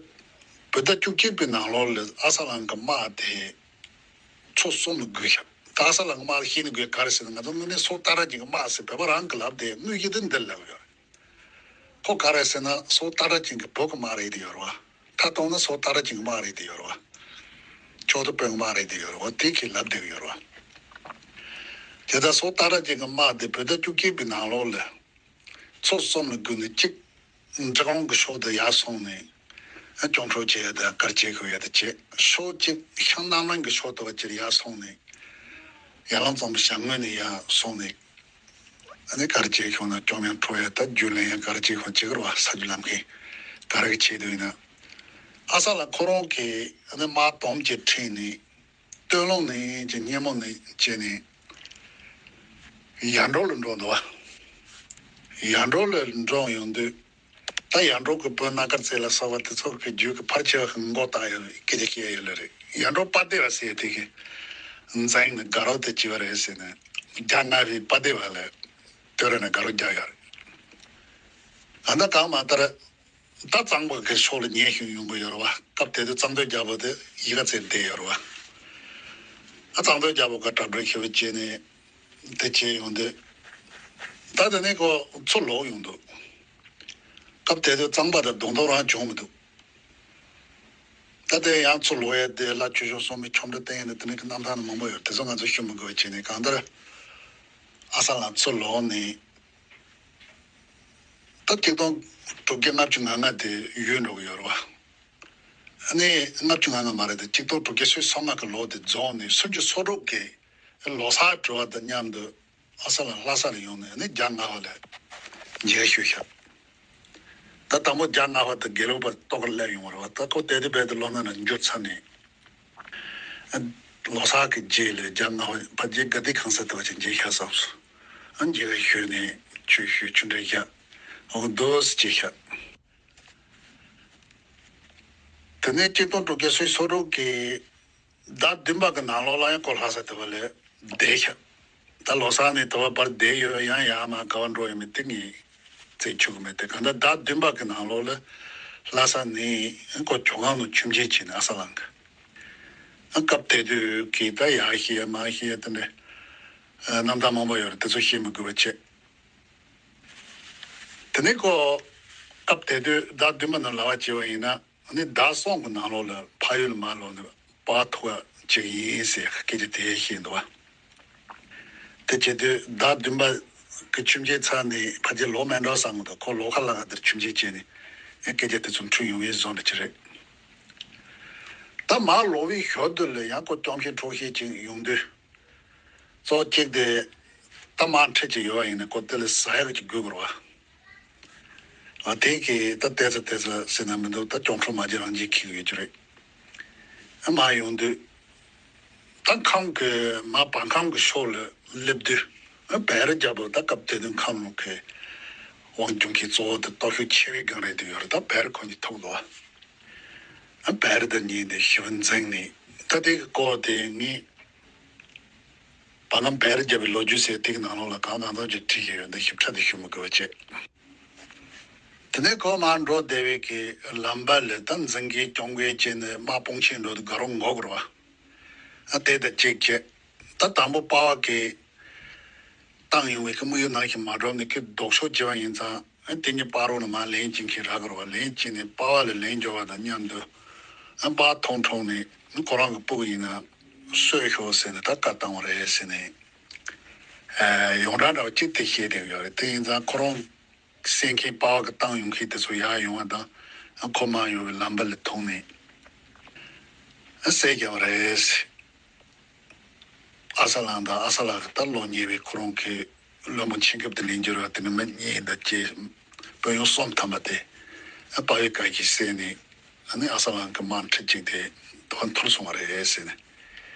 བོད་ཟླ་བཅུ་གཅིག་པའི་ནང་ལོགས་ལ་ཨ་ས་ལང་གི་དམག་དེ་ཚོ་གསུམ་ལ་བགོས་ཤག་ད་ཨ་ས་ལང་གི་དམག་ལ་བཤད་ནི་དགོས་ག་རེ་ཟེར་ན། ང་ཚོ་དངོས་གནས་སོ་ཏཱ་ར་ཅན་གྱི་དམག་ཟེར་བོད་པ་རང་གི་ལབ་དེ་དངོས་གཞི་དེ་འདིར་ལབ་ཡོད་རེད། ཁོ་ག་རེ་ཟེར་ན་སོ་ཏཱ་ར་ཅན་གྱི་བོད་ཀྱི་དམག་རེད་དེ་ཡོད་རེད་བ། ད་གཏོང་ན་སོ་ཏཱ་ར་ཅན་གྱི་དམག་རེད་དེ་ཡོད་རེད་བ། ཕྱོགས་མཐའ་དཔོན་གྱི་དམག་རེད་དེ་ཡོད་རེད་བ། དེ་གི་ལབ་བསྡད་ཀྱི་ཡོད་རེད་བ། དེ་ལྟར་སོ་ཏཱ་ར་ཅན་གྱི་དམག་དེ་བོད་ཟླ་བཅུ་གཅིག་པའི་ནང་ལོགས་ལ། ཚོ་གསུམ་ལ་བགོས་ནས་གཅིག་འབྲི་གུང་གི་ཕྱོགས་དེ་ཡར་སོང་ནས་སྐྱོབ་འཕྲོ་བྱེད་ཡ་དང་གར་བྱེད་དགོས་ཡ་དེ་བྱེད། ཕྱོགས་གཅིག་ཤང་ནང་ལང་གི་ཕྱོགས་དེ་བ་ཅིར་ཡར་སོང་ནས་ཡར་ལུང་གཙང་པོ་ཞྭ་དངོས་ནས་ཡར་སོང་ནས་ཨ་ནི་གར་བྱེད་ཤོང་ན་སྐྱོབ་ཡ་འཕྲོ་ཡ། ད་རྒྱུན་ལས་ཡ་གར་བྱེད་ཤོང་བྱེད་དགོས་རེད་བ། ས་རྒྱུ་ལམ་ཁའི་ག་རེ་གི་ཆེད་དུ་ཡིན་ན། ཨ་ས་ལ་ཁོ་རང་གི་ཨ་ནི་དམག་དུམ་གྱིས་ཁྲིད་ནས། སྟོད་ལུང་ནས་ཀྱི་སྙེ་མོ་ནས་བྱས་ནས་ཡར་འབྲོག་ལ་འགྲོ་འདུག་བ། ཡར་འབྲོག་ལ་འགྲོ་ཡོང་དུས་ད་ཡར་འབྲོག་གི་བོད་སྣ་དཀར་རྩེ་ལ་སོགས་པ་དེ་ཚོ་གི་རྒྱུད་ཀྱི་ཕལ་ཆེ་བ་གི་མགོ་བཏགས་ཡོད་སྐད་ཆ་བཤད་ཡོད་ལེ་རེད། ཡར་འབྲོག་དཔལ་ལྡན་པ་ཟེར་དེ་གི་འཛིང་ནས་དགའ་རོགས་དེ་བྱས་པ་རེད་ཟེར་ནས། རྒྱ་སྔ་བའི་དཔལ་ལྡན་པ་ལ་སྟོད་ར་ནས་དགའ་རོགས་རྒྱག་ཡོད་རེད། ད་ལྟ་གང་མ་ལྟར་ད་གཙང་པ་གི་ཕྱོགས་ལ་ཉེ་ཞིང་ཡོང་གི་ཡོད་རེད་བ། སྐབས་དེ་དུས་གཙང་སྟོད་རྒྱལ་པོ་དེ་ཡི་ག་ཚེ་བསྡད་ཡོད་རེད་བ། ཨ་གཙང་སྟོད་རྒྱལ་པོ་ག་གྲ་སྒྲིག་ཞེ་པོ་བྱས་ནས་དེ་བྱས་ཡོང་དུས། ད་དེ་ནས་ཁོ་ཚུར་ལོག་ཡོང་འདུག་སྐབས་དེ་དུས་གཙང་པ་དང་གདོང་ཐུག་རང་བྱུང་མི་འདུག་ད་དེ་ཡང་ཚུར་ལོག་ཡས་དེ་ལ་ཆོས་ཕྱོགས་སོགས་མི་ཆོམ་འདྲ་བསྟན་ཡས་ནི་དེ་ནི་གི་རྣམ་ཐར་ནི་མང་པོ་ཡོད། དེ་ཚོ་ང་ཚོ་ཞུ་མི་དགོས་པ་བྱས་ནས། གང་ལྟར་ཨ་ས་ལ་ཚུར་ལོག་ནས། ད་ཆིག་སྟོང་དྲུག་བརྒྱ་ལྔ་བཅུ་ང་ལྔ་དེ་ཡོལ་འགྲོ་གི་ཡོད་རེད་བ། ཨ་ནི་ལྔ་བཅུ་ང་ལྔ་མ་རེད་དེ། ཆིག་སྟོང་དྲུག་བརྒྱ་སོ་གསུམ་ལྔ་གི་ལོ་དེ་རྫོགས་ནས་སུམ་ཅུ་སོ་དྲུག་གི་ལོ་གསར་གྲོལ་བ་དང་མཉམ་དུ་ཨ་ས་ལ་ལྷ་སར་ཡོང་ནས་ཨ་ནི་རྒྱ་སྔ་པ་ལ་མཇལ་ཞུས་ཤག་ད་དང་པོ་རྒྱ་སྔ་པ་དང་དགེ་ལུགས་པ་ལྟོ་ག་སླེབས་ཡོང་བ་རེད་བ། ད་ཁོ་དེ་དུས་རྦད་དེ་ལོ་ན་ན་འགྱུར་ཚར་ནས། ལོ་གསར་གྱི་རྗེས་ལ་རྒྱ་སྔ་པ་ཕ་རྗེས་དགའ་ལྡན་ཁང་གསར་དུ་བ་ཅིག་མཇལ་ཤག་བསམས་སོང་། ཨ་མཇལ་བའི་ཞོལ་ནས་ཆོས་ཞུས་ཆུ་འདྲེན་བཞག་འོ་འདུག་སེ་བྱས་ཤག་དེ་ནས་ཆིག་སྟོང་དྲུག་བརྒྱ་སོ་སོ་དྲུག་གི་ཟླ་བདུན་པ་གི་ནང་ལོགས་ལ་ཡང་ཁོ་ལྷ་ས་དེ་བ་ལ་བསྡད་ཤག་ད་ལོ་གསར་ནས་དེ་བ་བར་བསྡད་ཡོད། ཡང་ཡར་མར་ག་བ་འགྲོ་ཡོད་མེད་དེ་ངས་རྩད་ཆོད་གི་མེད་དེ། གང་ལྟར་ཟླ་བདུན་པ་གི་ནང་ལོགས་ལ་ལྷ་ས་ནས་ཁོ་ཇོ་ཁང་ལ་ཆུ་མཇལ་བྱས་ནས་ཨ་ས་ལང་གི། ཨ་སྐབས་དེ་དུས་ཀྱི་ད་ཡར་བཤད་མར་བཤད་དེ་འདྲ་རྣམ་ཐར་མང་པོ་ཡོད་རེད། དེ་ཚོ་བཤད་མི་དགོས་པ་བྱས། དེ་ནས་ཁོ་སྐབས་དེ་དུས་ཟླ་བདུན་པ་ནང་ལ་བ་བྱས་པ་ཡིན་ན། ཨ་ནི་ཟླ་གསུམ་གྱི་ནང་ལོགས་ལ་ཕ་ཡུལ་ལ་མར་ལོག་ནས་པར་ཐུག་པ་ཅིག་ཡིན་ཟེར་སྐད་ཆ་དེ་བཤད་འདུག་བ། དེ་བྱེད་དུས་ཟླ་བདུན་པ་གི་ཆུ་མཇལ་ཚར་ནས་ཕ་རྗེས་ལོག་མེད་འགྲོ་བསམ་གི་འདུག་ཁོ་ལོགས་ཁ་ལ་ཁ་དེར་ཆུ་མཇལ་བྱས་ནས་ཨེ་སྐད་ཆ་དེ་ཚོ་འཁྲུལ་ཡོང་ངེས་བཟོ་འདྲ་ཅིག་རེད། ད་མར་ལོག་པའི་ཞོར་དུ་ལ་ཡང་ཁོ་སྐྱོན་ཤས་འཕྲོག་ཤས་ཅིག་ཡོང་དུས། གཙོ་གཅིག་དེ་ད་དམག་འཁྲུག་ཅིག་ཡོད་པ་ཡིན་ན་ཁོ་དེ་ལ་ཟ་ཡག་ཅིག་དགོས་དགོས་རེད་བ། ཨ་དེ་གི་ད་བལྟས་ཚེ་བལྟས་ཚེ་ཟེར་ན་མི་འདུག་ད་སྐྱོན་འཕྲོག་མ་བྱེད་རང་བྱེད་ཁེལ་ཡོད་ཀྱི་རེད། ཨ་མར་ཡོང་དུས་ད་ཁམས་ཀྱི་མར་བར་ཁམས་ཀྱི་ཕྱོགས་ལ་སླེབས་དུས། ཨ་བལ་རྒྱལ་པོ་ད་སྐབས་དེ་དུས་ཁམས་ལུང་གི་དབང་སྒྱུར་མཁན་གཙོ་བོ་དེ་སྟོབས་ཤུགས་ཆེ་བའི་སྒང་རེད་དུ་ཡོད་རེད། ད་བལ་ཁོ་གཉིས་ཐུག་འདུག་བ། ཨ་བལ་དང་གཉིས་དེ་ཞི་བ་འཛིང་ནས། ད་དེ་གི་སྐོར་དེ་ངས་བར་ཁམས་བལ་རྒྱལ་པོའི་ལོ་རྒྱུས་ཟེར་དེ་གི་ནང་ལོགས་ལ་གང་དང་གང་ཅིག་བྲིས་ཀྱི་ཡོད། འདི་ཞིབ་ཕྲ་དེ་ཞུ་མི་དགོས་པ་བྱས། དེ་ནས་ཁོ་མར་འགྲོ་བསྡད་པའི་གི་ལམ་བར་ལ་ད་འཛིང་མཁན་སྐྱོང་མཁན་བྱས་ནས་དམག་དཔུང་ཆེན་འགྲོ་དུས་དགའ་རབ་འགོག་དགོས་རེད་བ། ཨ་དེ་དང་གཅིག་བྱས། ད་དང་པོ་པ་ཕ་གིས་བཏང་ཡོང་བའི་ཁོ་དམིགས་ཡུལ་ནང་བཞིན་མ་འགྲུབ་ནས་ཁོས་ལྡོག་ཕྱོགས་བྱས་པ་ཡིན་ཙང་། ཨ་དེ་ཉིད་པ་རོ་ནས་མར་ལན་གཅིག་མཁན་རག་གི་རེད་བ། ལན་གཅིག་ནས་པ་ཕ་ལ་ལན་འབྱོར་བ་དང་མཉམ་དུ་ཨ་པ་ཕ་ཐོང་འཕྲོག་ནས་ཁོ་རང་གི་སྤུ་གུ་ཡིན་ན་གསོད་ཤོག་ཟེར་ནས་ད་བཀའ་བཏང་བ་རེད་ཟེར་ནས། ཨ་ཡོངས་གྲགས་འདྲ་བ་གཅིག་དེ་བཤད་བསྡད་ཡོད་རེད། དེ་ཡིན་ཙང་ཁོ་རང་གསད་མཁན་པ་ཕ་གིས་བཏང་ཡོང་མཁན་དེ་ཚོ་ཡར་ཡོང་བ་དང་། ཨ་ཁོ་མར་ཡོང་བའི་ལམ་བར་ལ་ཐུག་ནས་ཨ་བསད་བརྒྱབ་པ་རེད། ཨ་ས་ལང་དང་ཨ་ས་ལ་གི་ད་ལོ་ཉེ་བའི་ཁོ་རང་གི་བློན་པོ་ཆེན་ཁབ་དེ་ལེན་རྒྱུ་ར། དེ་ནི་མི་གཉིས་དང་བཅས་དཔོན་གཡོག་གསུམ་ཐམ་པ་དེ་ཨ་པ་ཕའི་བཀའ་བཞིན་བསད་ནས། ཨ་ནི་ཨ་ས་ལང་གི་དམག་འཁྲུག་ཅིག་དེ་དོན་འཐོར་སོང་བ་རེད་ཟེར་ནས།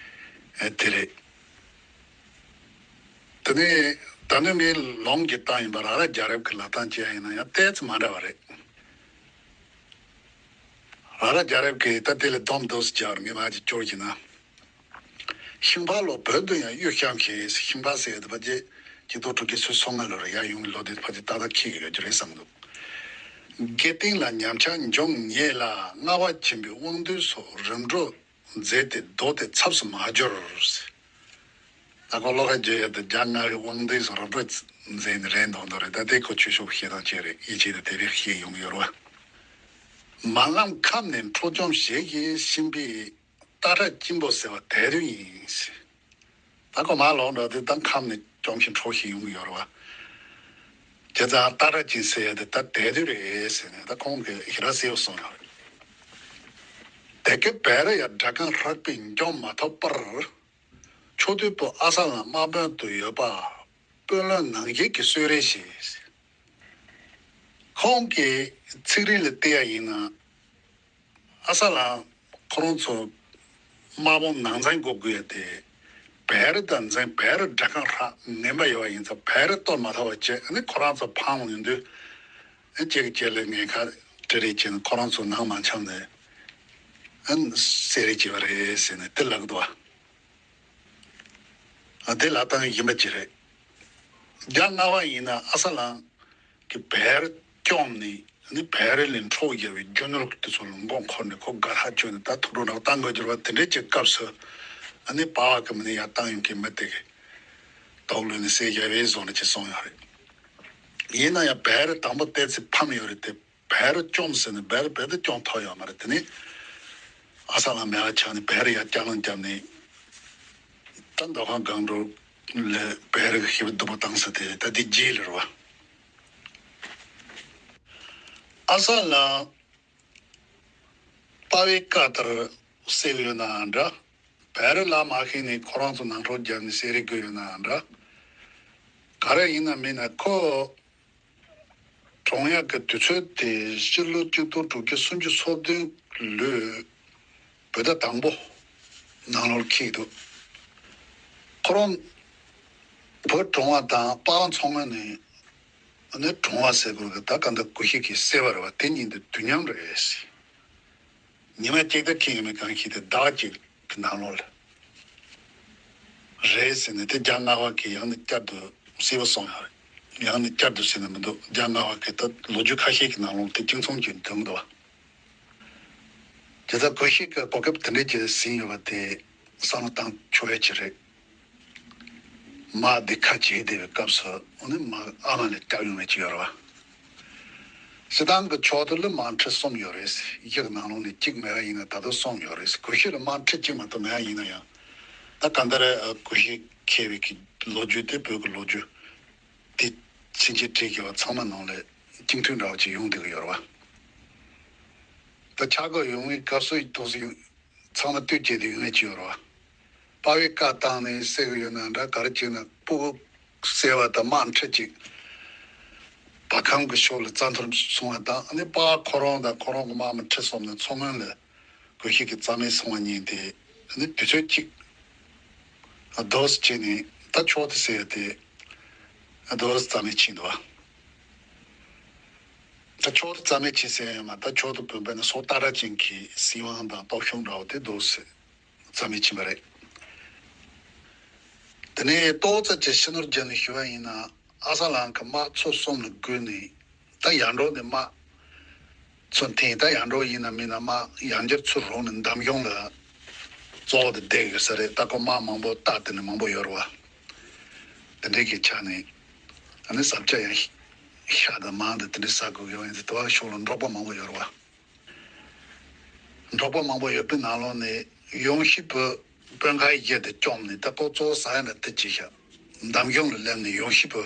ཨ་དེ་རེད། དེ་ནས་ད་ནི་ངས་ལུང་གིས་བཏང་ཡིན་པ། ར་ར་རྒྱལ་རབས་ཀྱི་ལ་དང་བཅས་ཡིན་ན་ཡང་ཏོག་ཙམ་མ་འདྲ་བ་རེད། ར་ར་རྒྱལ་རབས་ཀྱིས་ད་དེ་ལ་སྡོམ་འདུག་སེ་སྦྱར། ངས་མར་ཅིག་སྐྱོར་གྱིན་ན། ཤིང་ཕག་ལོ་བོད་དུ་ཡང་གཡུ་བཤམས་ཤིང་། ཤིང་ཕག་ཟེར་ཡ་དེ་ཕལ་ཆེར་ཆིག་སྟོང་དྲུག་བརྒྱ་སོ་གསུམ་ལོར་ཡར་ཡོང་གི་ལོ་དེ་ཕལ་ཆེར་ཏག་ཏག་འཁེལ་གྱི་ཡོད་ཀྱི་རེད་བསམ་འདུག་དགེ་སྟེང་ལ་ཉམས་ཆག་འབྱུང་ཉེན་ལ། ལྔ་པ་ཆེན་པོའི་དབང་སྡུད་སོགས་རིམ་གྲོ་མཛད་དེ་ལྡོག་སྟེ་ཚབས་སུ་མ་གྱུར། ད་ཁོ་བློ་ཁ་བརྗོད་ཡ་དེ་རྒྱ་སྔ་པའི་དབང་སྡུད་སོགས་རིམ་གྲོ་མཛད་ནས་རན་འདུག་འདུག་རེད། ད་དེ་ཁོ་ཆོས་ཕྱོགས་བཤད་སྟངས་ཅིག་རེད། ཡིད་ཆེས་དང་དེ་རིགས་བཤད་ཡོང་གི་ཡོད་རེད་བ། མར་ལམ་ཁམས་ནས་འཕྲོག་བཅོམ་བྱེད་ཀྱི་ཤིང་པའི་སྟག་ཁྲ་སྐྱིན་པོ་ཟེར་བ་དེ་དུས་ཡིན། ད་ཁོ་མར་ལོག་འགྲོ་དུས་ད་ཁམས་ནས་བཅོམ་ཞིང་འཕྲོག་ཞིང་ཡོང་གི་ཡོད་རེད་བ། བྱས་ཙང་སྟག་ཁྲ་སྐྱིན་ཟེར་ཡ་དེ་ད་དེ་དུས་རེད་ཟེར་ནས་ད་ཁོང་གིས་ཞེ་དྲག་གསལ་པོ་གསུངས་ཡོད་རེད། དེ་གའི་བལ་ཡུལ་དགྲ་རྐང་ཧྲག་པས་འཇོམས་མ་ཐུབ་པར། ཕྱོགས་དུས་པོ་ཨ་ས་ལ་དམག་དཔོན་དུ་ཡོད་པ། དཔོན་བློན་ནང་བཞིན་གྱི་གསོལ་རས་ཞེས། ཁོང་གི་ཚིག་རིས་ལ་བལྟས་ཡ་ཡིན་ན། ཨ་ས་ལ་ཁོ་རང་ཚོ་དམག་དཔུང་ནང་འཛིང་འགོག་དགོས་ཡ་དེ། བལ་རི་དང་འཛིང་། བལ་རི་དགྲ་རྐང་ཧྲག་ངན་པ་ཡོད་པ་ཡིན་ཙང་བལ་རི་གཏོར་མ་ཐུབ་པ་བྱས། ཨ་ནི་ཁོ་རང་ཚོ་ཕམ་ཡོང་དུས། ཨ་གཅིག་གིས་གཅིག་ལ་ངན་ཁ་འབྲི་རེས་བྱས་ནས་ཁོ་རང་ཚོ་ནང་མ་འཆམ་ནས་ཨ་བསད་རེས་བྱས་པ་རེད་ཟེར་ནས་དེ་ལབ་འདུག་བ། ཨ་དེ་ལབ་སྟངས་ཡིན་པ་ཅིག་རེད། རྒྱ་སྔ་པ་ཡིན་ན་ཨ་ས་ལ་གི་བལ་རི་ བཅོམ་ནས་ནི་བལ་རི་ལས་འཕྲོག་རྒྱབ་པའི་རྒྱུ་ནོར་དེ་ཚོ་ལ་མགོ་འཁོར་ནས་ཁོ་དགའ་ཧ་བཅོས་ནས་ད་ཐུགས་སྤྲོ་རག་བཏང་དགོས་འགྱུར་བ་དེ་འདྲའི་གྱི་སྐབས་སུ་ཨ་ནི་པ་བ་གི་མི་ནི་ཡར་བཏང་ཡོང་གི་མི་དེ་གི་དོགས་ལུས་ནས་བསད་རྒྱབ་པའི་བཟོ་འདྲ་ཅིག་སོང་ཡོད་རེད། ཡིན་ན་ཡང་བལ་རི་དང་པོ་བལྟས་ཚེ་ཕམ་ཡོད་རེད་དེ། བལ་རི་བཅོམ་ཟེར་ནས་བལ་རི་རྦད་དེ་བཅོམ་ཐུབ་ཡོད་མ་རེད། དེ་ནས་ཨ་ས་ལ་མེ་བ་ཆགས་ནས་བལ་རི་ཡར་བསྐྱར་ལངས་བརྒྱབ་ནས་ད་མདོ་ཁམས་སྒང་དྲུག་ལ་བལ་རི་གི་ཞི་བའི་སྡུག་པོ་བཏང་ས་དེ་ད་དེ་རྗེས་ལ་རེད་བ། ཨ་ས་ལ་དཔའ་བོའི་བཀའ་ལྟར་བསད་ཡོད་ནའང་འདྲ། བལ་རི་ལ་མ་ཤེས་ནས་ཁོ་རང་ཚོ་ནང་འཁྲུག་བརྒྱབ་ནས་བསད་རེས་དགོས་ཡོད་ནའང་འདྲ། ག་རེ་ཡིན་ན་མིན་ན་ཁོ་གྲོངས་ཡག་གི་དུས་ཚོད་དེ་སྤྱི་ལོ་གཅིག་སྟོང་དྲུག་བརྒྱ་སུམ་ཅུ་སོ་བདུན་ལོའི་བོད་ཟླ་དང་པོ་ནང་ལོགས་འཁེལ་འདུག་ཁོ་རང་བོད་གྲོངས་པ་དང་པ་བ་མཚོ་སྔོན་ནས་ཨ་ནི་གྲོངས་པ་ཟེར་དགོས་གི་ད་ག་འདི་གུ་ཤྲི་གིས་བསད་པ་རེད་བ། དེ་གཉིས་འདི་དུས་མཉམ་རེད། ཉི་མ་གཅིག་ད་འཁེལ་ཡོད་མེད་གང་ཤེས་ཏེ་ཟླ་བ་གཅིག་གི་ནང་ལོགས་ལ་རེད་ཟེར་ནས་དེ་རྒྱ་རྔ་བ་གིས་ཡང་ནས་བསྐྱར་དུ་གསལ་པོ་གསུངས་ཡོད་རེད། ཡང་ནས་བསྐྱར་དུ་ཟེར་ནས་མི་འདུག་རྒྱ་རྔ་བ་གིས་ད་ལོ་རྒྱུས་ཁ་ཤས་ཀྱི་ནང་ལོགས་དེ་གཅིག་མཚུངས་ཀྱི་འདོན་འདུག་བ། དེ་ལྟར་གུ་ཤྲི་གི་གོ་སྐབས་དེ་འདྲས་ཀྱི་ཟིན་ཡོད་པ་དེ་བསམ་བློ་བཏང་ཆོག་ཡ་ཅིག་རེད། མ་འདི་ཁ་བྱེལ་བསྡད་པའི་སྐབས་སུ་ཨ་ནི་མ་ཨ་མ་ལས་སྐྱབས་ཡོང་བའི་ཅིག་ཡོད་རེད་བ། སྤྱིར་བཏང་གི་ཕྱོགས་དེ་ལ་དམག་ཁྲི་གསུམ་ཡོད་རེད། གཞི་གི་ནང་ལོགས་ནས་གཅིག་མེད་པ་ཡིན་ན་ད་དུང་གསུམ་ཡོད་རེད། གུ་ཤྲི་ལ་དམག་ཁྲི་གཅིག་མ་གཏོགས་མེད་པ་ཡིན་ན་ཡང་ད་ག་འདྲ་རེད། གུ་ཤྲི་འཁེལ་བའི་གི་ལོ་རྒྱུས་དེ་བོད་ཀྱི་ལོ་རྒྱུས་དེ་ཕྱིན་ཆད་བྲིས་དགོས་པ་ཚང་མ་ནང་ལ་སྤྱི་འཐུས་འདྲ་བ་ཅིག་ཡོང་བསྡད་ཀྱི་ཡོད་རེད་བ། ད་ཆག་སྒོ་ཡོང་བའི་སྐབས་སུ་ཏོག་ཙམ་ཚང་མ་བལྟས་བྱས་ཏེ་ཡོང་ཡས་ཅིག་ཡོད་རེད་བ། དཔའ་བོའི་བཀའ་བཏང་ནས་བསད་ཀྱི་ཡོད་ན་འདྲ། ག་རེ་བྱས་ན་སྤུ་གུ་བསད་པ་དང་དམག་ཁྲི་གཅིག་བར་ཁམས་ཀྱི་ཕྱོགས་ལ་རྩ་འཐོར་སོང་བ་དང་། ཨ་ནི་པ་ཁོ་རང་དང་ཁོ་རང་གི་དམག་མི་ཁྲི་གསུམ་ནས་མཚོ་སྔོན་ལ་གུ་ཤྲི་གིས་རྩ་མེད་སོང་བ་གཉིས་དེ་ཨ་ནི་དུས་ཚོད་གཅིག་རྡོ་སི་བྱས་ནས་ད་ཕྱོགས་དེ་ཟེར་ཏེ་རྡོ་སི་རྩ་མེད་ཕྱིན་འདུག་བ། ད་ཕྱོགས་དེ་རྩ་མེད་ཕྱིན་ཟེར་ཡོད་མ། ད་ཕྱོགས་དེ་བོད་པའི་ནི་སྲོག་ཏག་ཏག་ཅན་གྱི་སྲིད་དབང་དང་སྟོབས་ཤུགས་འདྲ་བོ་དེ་རྡོ་སི་རྩ་མེད་ཕྱིན་པ་རེད། དེ་ནས་ཏོག་ཙམ་ཅིག་ཕྱི་ནུར་བརྒྱབ་ནས་ཞུ་བ་ཡིན་ན། ཨ་ས་ལང་གི་དམག་ཚོ་གསུམ་ལ་བགོས་ནས་ད་ཡར་འབྲོག་ནས་དམག་ཚུར་འཐེན། ད་ཡར་འབྲོག་ཡིན་ན་མིན་ན་དམག་ཡར་འགྱུར་ཚུར་རོགས་ནས་འདམ་གཞུང་ལ་གཙོ་བོ་དེ་བསྡད་ཡོད་ས་རེད། ད་ཁོ་དམག་མང་པོ་རྟ་དེ་ནས་མང་པོ་ཡོད་རེད་བ། དེ་འདྲའི་གི་ཆ་ནས་ཨ་ནི་ས་ཆ་ཡང་ཤ་དང་མང་དེ་དེ་འདྲའི་ཟ་དགོས་ཀྱི་ཡོད། ཡིན་ཙང་དེ་བ་ཕྱོགས་ལ་འབྲོག་པ་མང་པོ་ཡོད་རེད་བ། འབྲོག་པ་མང་པོ་ཡོད་པའི་ནང་ལོགས་ནས་ཡོང་ཤི་བུ་དཔོན་ཁག་བཞི་དེ་བཅོམ་ནས། ད་ཁོ་གཙོ་བོ་ཟ་ཡ་ན་དེ་ཅི་ཤ་འདམ་གཞུང་ལ་སླེབས་ནས་ཡོང་ཤི་བུ་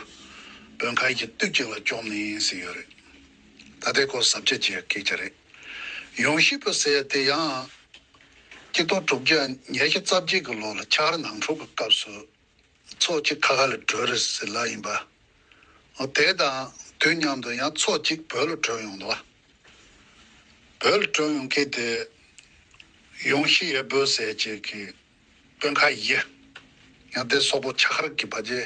དཔོན་ཁག་བཞི་སྟོད་ཅིག་ལ་བཅོམ་ནས་ཡིན་ཟེར་ཡོད་རེད། ད་ལྟའི་ཁོ་ཟབ་ཆ་ཅིག་སྐད་ཆ་རེད། ཡོང་ཤི་བུ་ཟེར་ཡ་དེ་ཡང་གཅིག་སྟོང་དྲུག་བརྒྱ་ཉི་ཤུ་རྩ་གཅིག་གི་ལོ་ལ་ཆག་རི་ནང་འཁྲུག་གི་སྐབས་སུ། ཚོགས་གཅིག་ཁ་ཁ་ལ་བྲོས་རེད་ཟེར་ལབ་ཡིན་པ། འོ་དེ་དང་དུས་མཉམ་དུ་ཡང་ཚོགས་གཅིག་བོད་ལ་བྲོས་ཡོང་འདུག་བ། བོད་ལ་བྲོས་ཡོང་མཁན་དེ་ཡོང་ཤི་ཡ་བུ་ཟེར་བྱེད་ཀྱི་དཔོན་ཁག་བཞི། ཡང་དེ་སོག་པོ་ཆག་ཧར་གྱི་བ་ཇེ་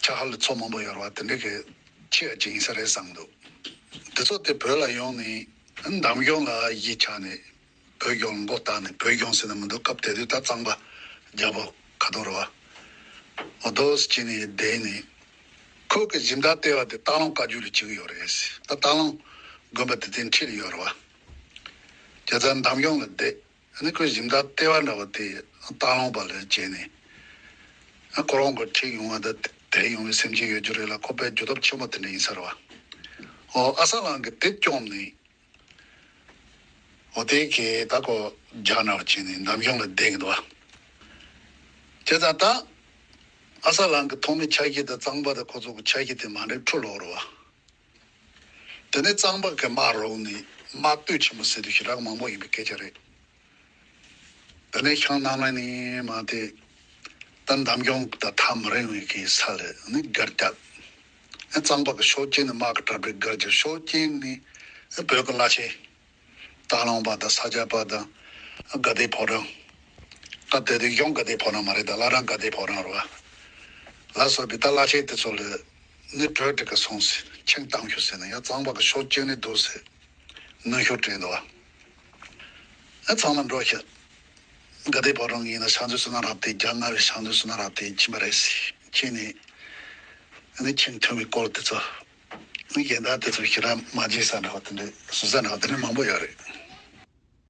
ཆག་ཧར་ལ་ཚོ་མང་པོ་ཡོད་རེད་བ། དེ་འདྲ་གི་ཆེ་བ་ཅིག་ཡིན་ས་རེད་བསམ་འདུག་དེ་ཚོ་དེ་བོད་ལ་ཡོང་ནས་འདམ་གཞུང་ལ་གཞིས་ཆགས་ནས། བོད་གཞུང་མགོ་བཏགས་ནས། བོད་གཞུང་ཟེར་ན་མི་འདུག་སྐབས་དེ་དུས་ད་གཙང་པ་རྒྱལ་པོ་ཁ་ཐོར་རེད་བ། འོ་དོ་སི་ཅི་ནས་བསྡད་ནས། ཁོ་གི་སྦྱིན་བདག་ལྟེ་བ་དེ་སྟག་ལུང་བཀའ་བརྒྱུད་ལ་བྱེད་ཀྱི་ཡོད་རེད། ད་སྟག་ལུང་དགོན་པ་དེ་དེ་འཁྲིས་ལ་ཡོད་རེད་བ། བྱས་ཙང་འདམ་གཞུང་ལ་བསྡད། ཨ་ནི་ཁོའི་སྦྱིན་བདག་ལྟེ་བ་འདྲ་བ་དེ་སྟག་ལུང་པ་ལ་བྱས་ནས། ཨ་ཁོ་རང་གི་འཁྲིས་ཡོང་བ་ད་དེ་ཡོང་བའི་སེམས་ཅན་ཡོད་རྒྱུ་རེད་ལ། ཁོ་དཔེ་རྒྱུ་སྟོབས་ཆེན་པོ་དེ་འདྲ་ཡིན་ས་རེད་བ། འོ་ཨ་ས་ལང་གིས་དེ་བཅོམ་ནས། འོ་དེ་གས་ད་ཁོ་རྒྱག་ན་བ་བྱས་ནས་འདམ་གཞུང་ལ་བསྡད་ཀྱི་འདུག་བ། བྱས་ཙང་ད་ཨ་ས་ལང་གི་ཐོག་མའི་ཆ་ཤས་དང་གཙང་པ་དང་ཁོ་ཚོ་གི་ཆ་ཤས་དེ་མ་འདྲེས་འཁྲུག་ལོག་རེད་བ། དེ་ནས་གཙང་པ་གི་དམག་རོགས་ནས་དམག་སྟོད་ཆེན་མོ་ཟེར་དུས་ཞེ་དྲག་མང་པོ་ཡིན་པའི་སྐད་ཆ་རེད། དེ་ནས་ཤང་ནང་ལ་ནི་མ་དེ་ད་འདམ་གཞུང་དང་ཐག་མི་རིང་བའི་གི་ས་ལ་ནི་སྒར་བརྒྱབ། ཨ་གཙང་པ་གི་ཕྱོགས་གཅིག་ནས་དམག་གི་དྲག་པོས་སྒར་བརྒྱབ། ཕྱོགས་གཅིག་ནས་ཨ་བོད་གི་བླ་ཆེན་སྟག་ལུང་པ་དང་ས་སྐྱ་པ་དང་དགའ་ལྡན་ཕོ་བྲང་། སྐབས་དེ་དུས་གཞུང་དགའ་ལྡན་ཕོ་བྲང་མ་རེད། ད་བླ་བྲང་དགའ་ལྡན་ཕོ་བྲང་རེད་བ། ལ་སོགས་པའི་ད་བླ་ཆེན་དེ་ཚོ་ལ་ནི་གྲོས་འགྲིག་གི་སོང་ཟེར། ཆིངས་བཏང་ཤོག་ཟེར་ནས་ཡང་གཙང་པ་གི་ཕྱོགས་གཅིག་ནས་འདུག་ཟེར། ནང་ཤོག་སྤྲད་འདུག་བ། ཨ་ཚང་མ་འགྲོ་ཤག་དགའ་ལྡན་ཕོ་བྲང་ཡིན་ན་ཕྱག་མཛོད་བསོད་ནམས་རབ་བརྟན། རྒྱ་རྔ་བའི་ཕྱག་མཛོད་བསོད་ནམས་རབ་བརྟན་ཕྱིན་པ་རེད་ཟེར། ཕྱིན་ནས་ཨ་ནི་ཆིངས་མཐུན་པའི་སྐོར་དེ་ཚོ་ མི་གཞན་དག་དེ་ཚོ་ཞེ་དྲག་མ་བརྗེད་ས་འདྲ་བ་དེ་འདྲ་བཟོ་ས་འདྲ་བ་དེ་འདྲ་མང་པོ་ཡོད་རེད།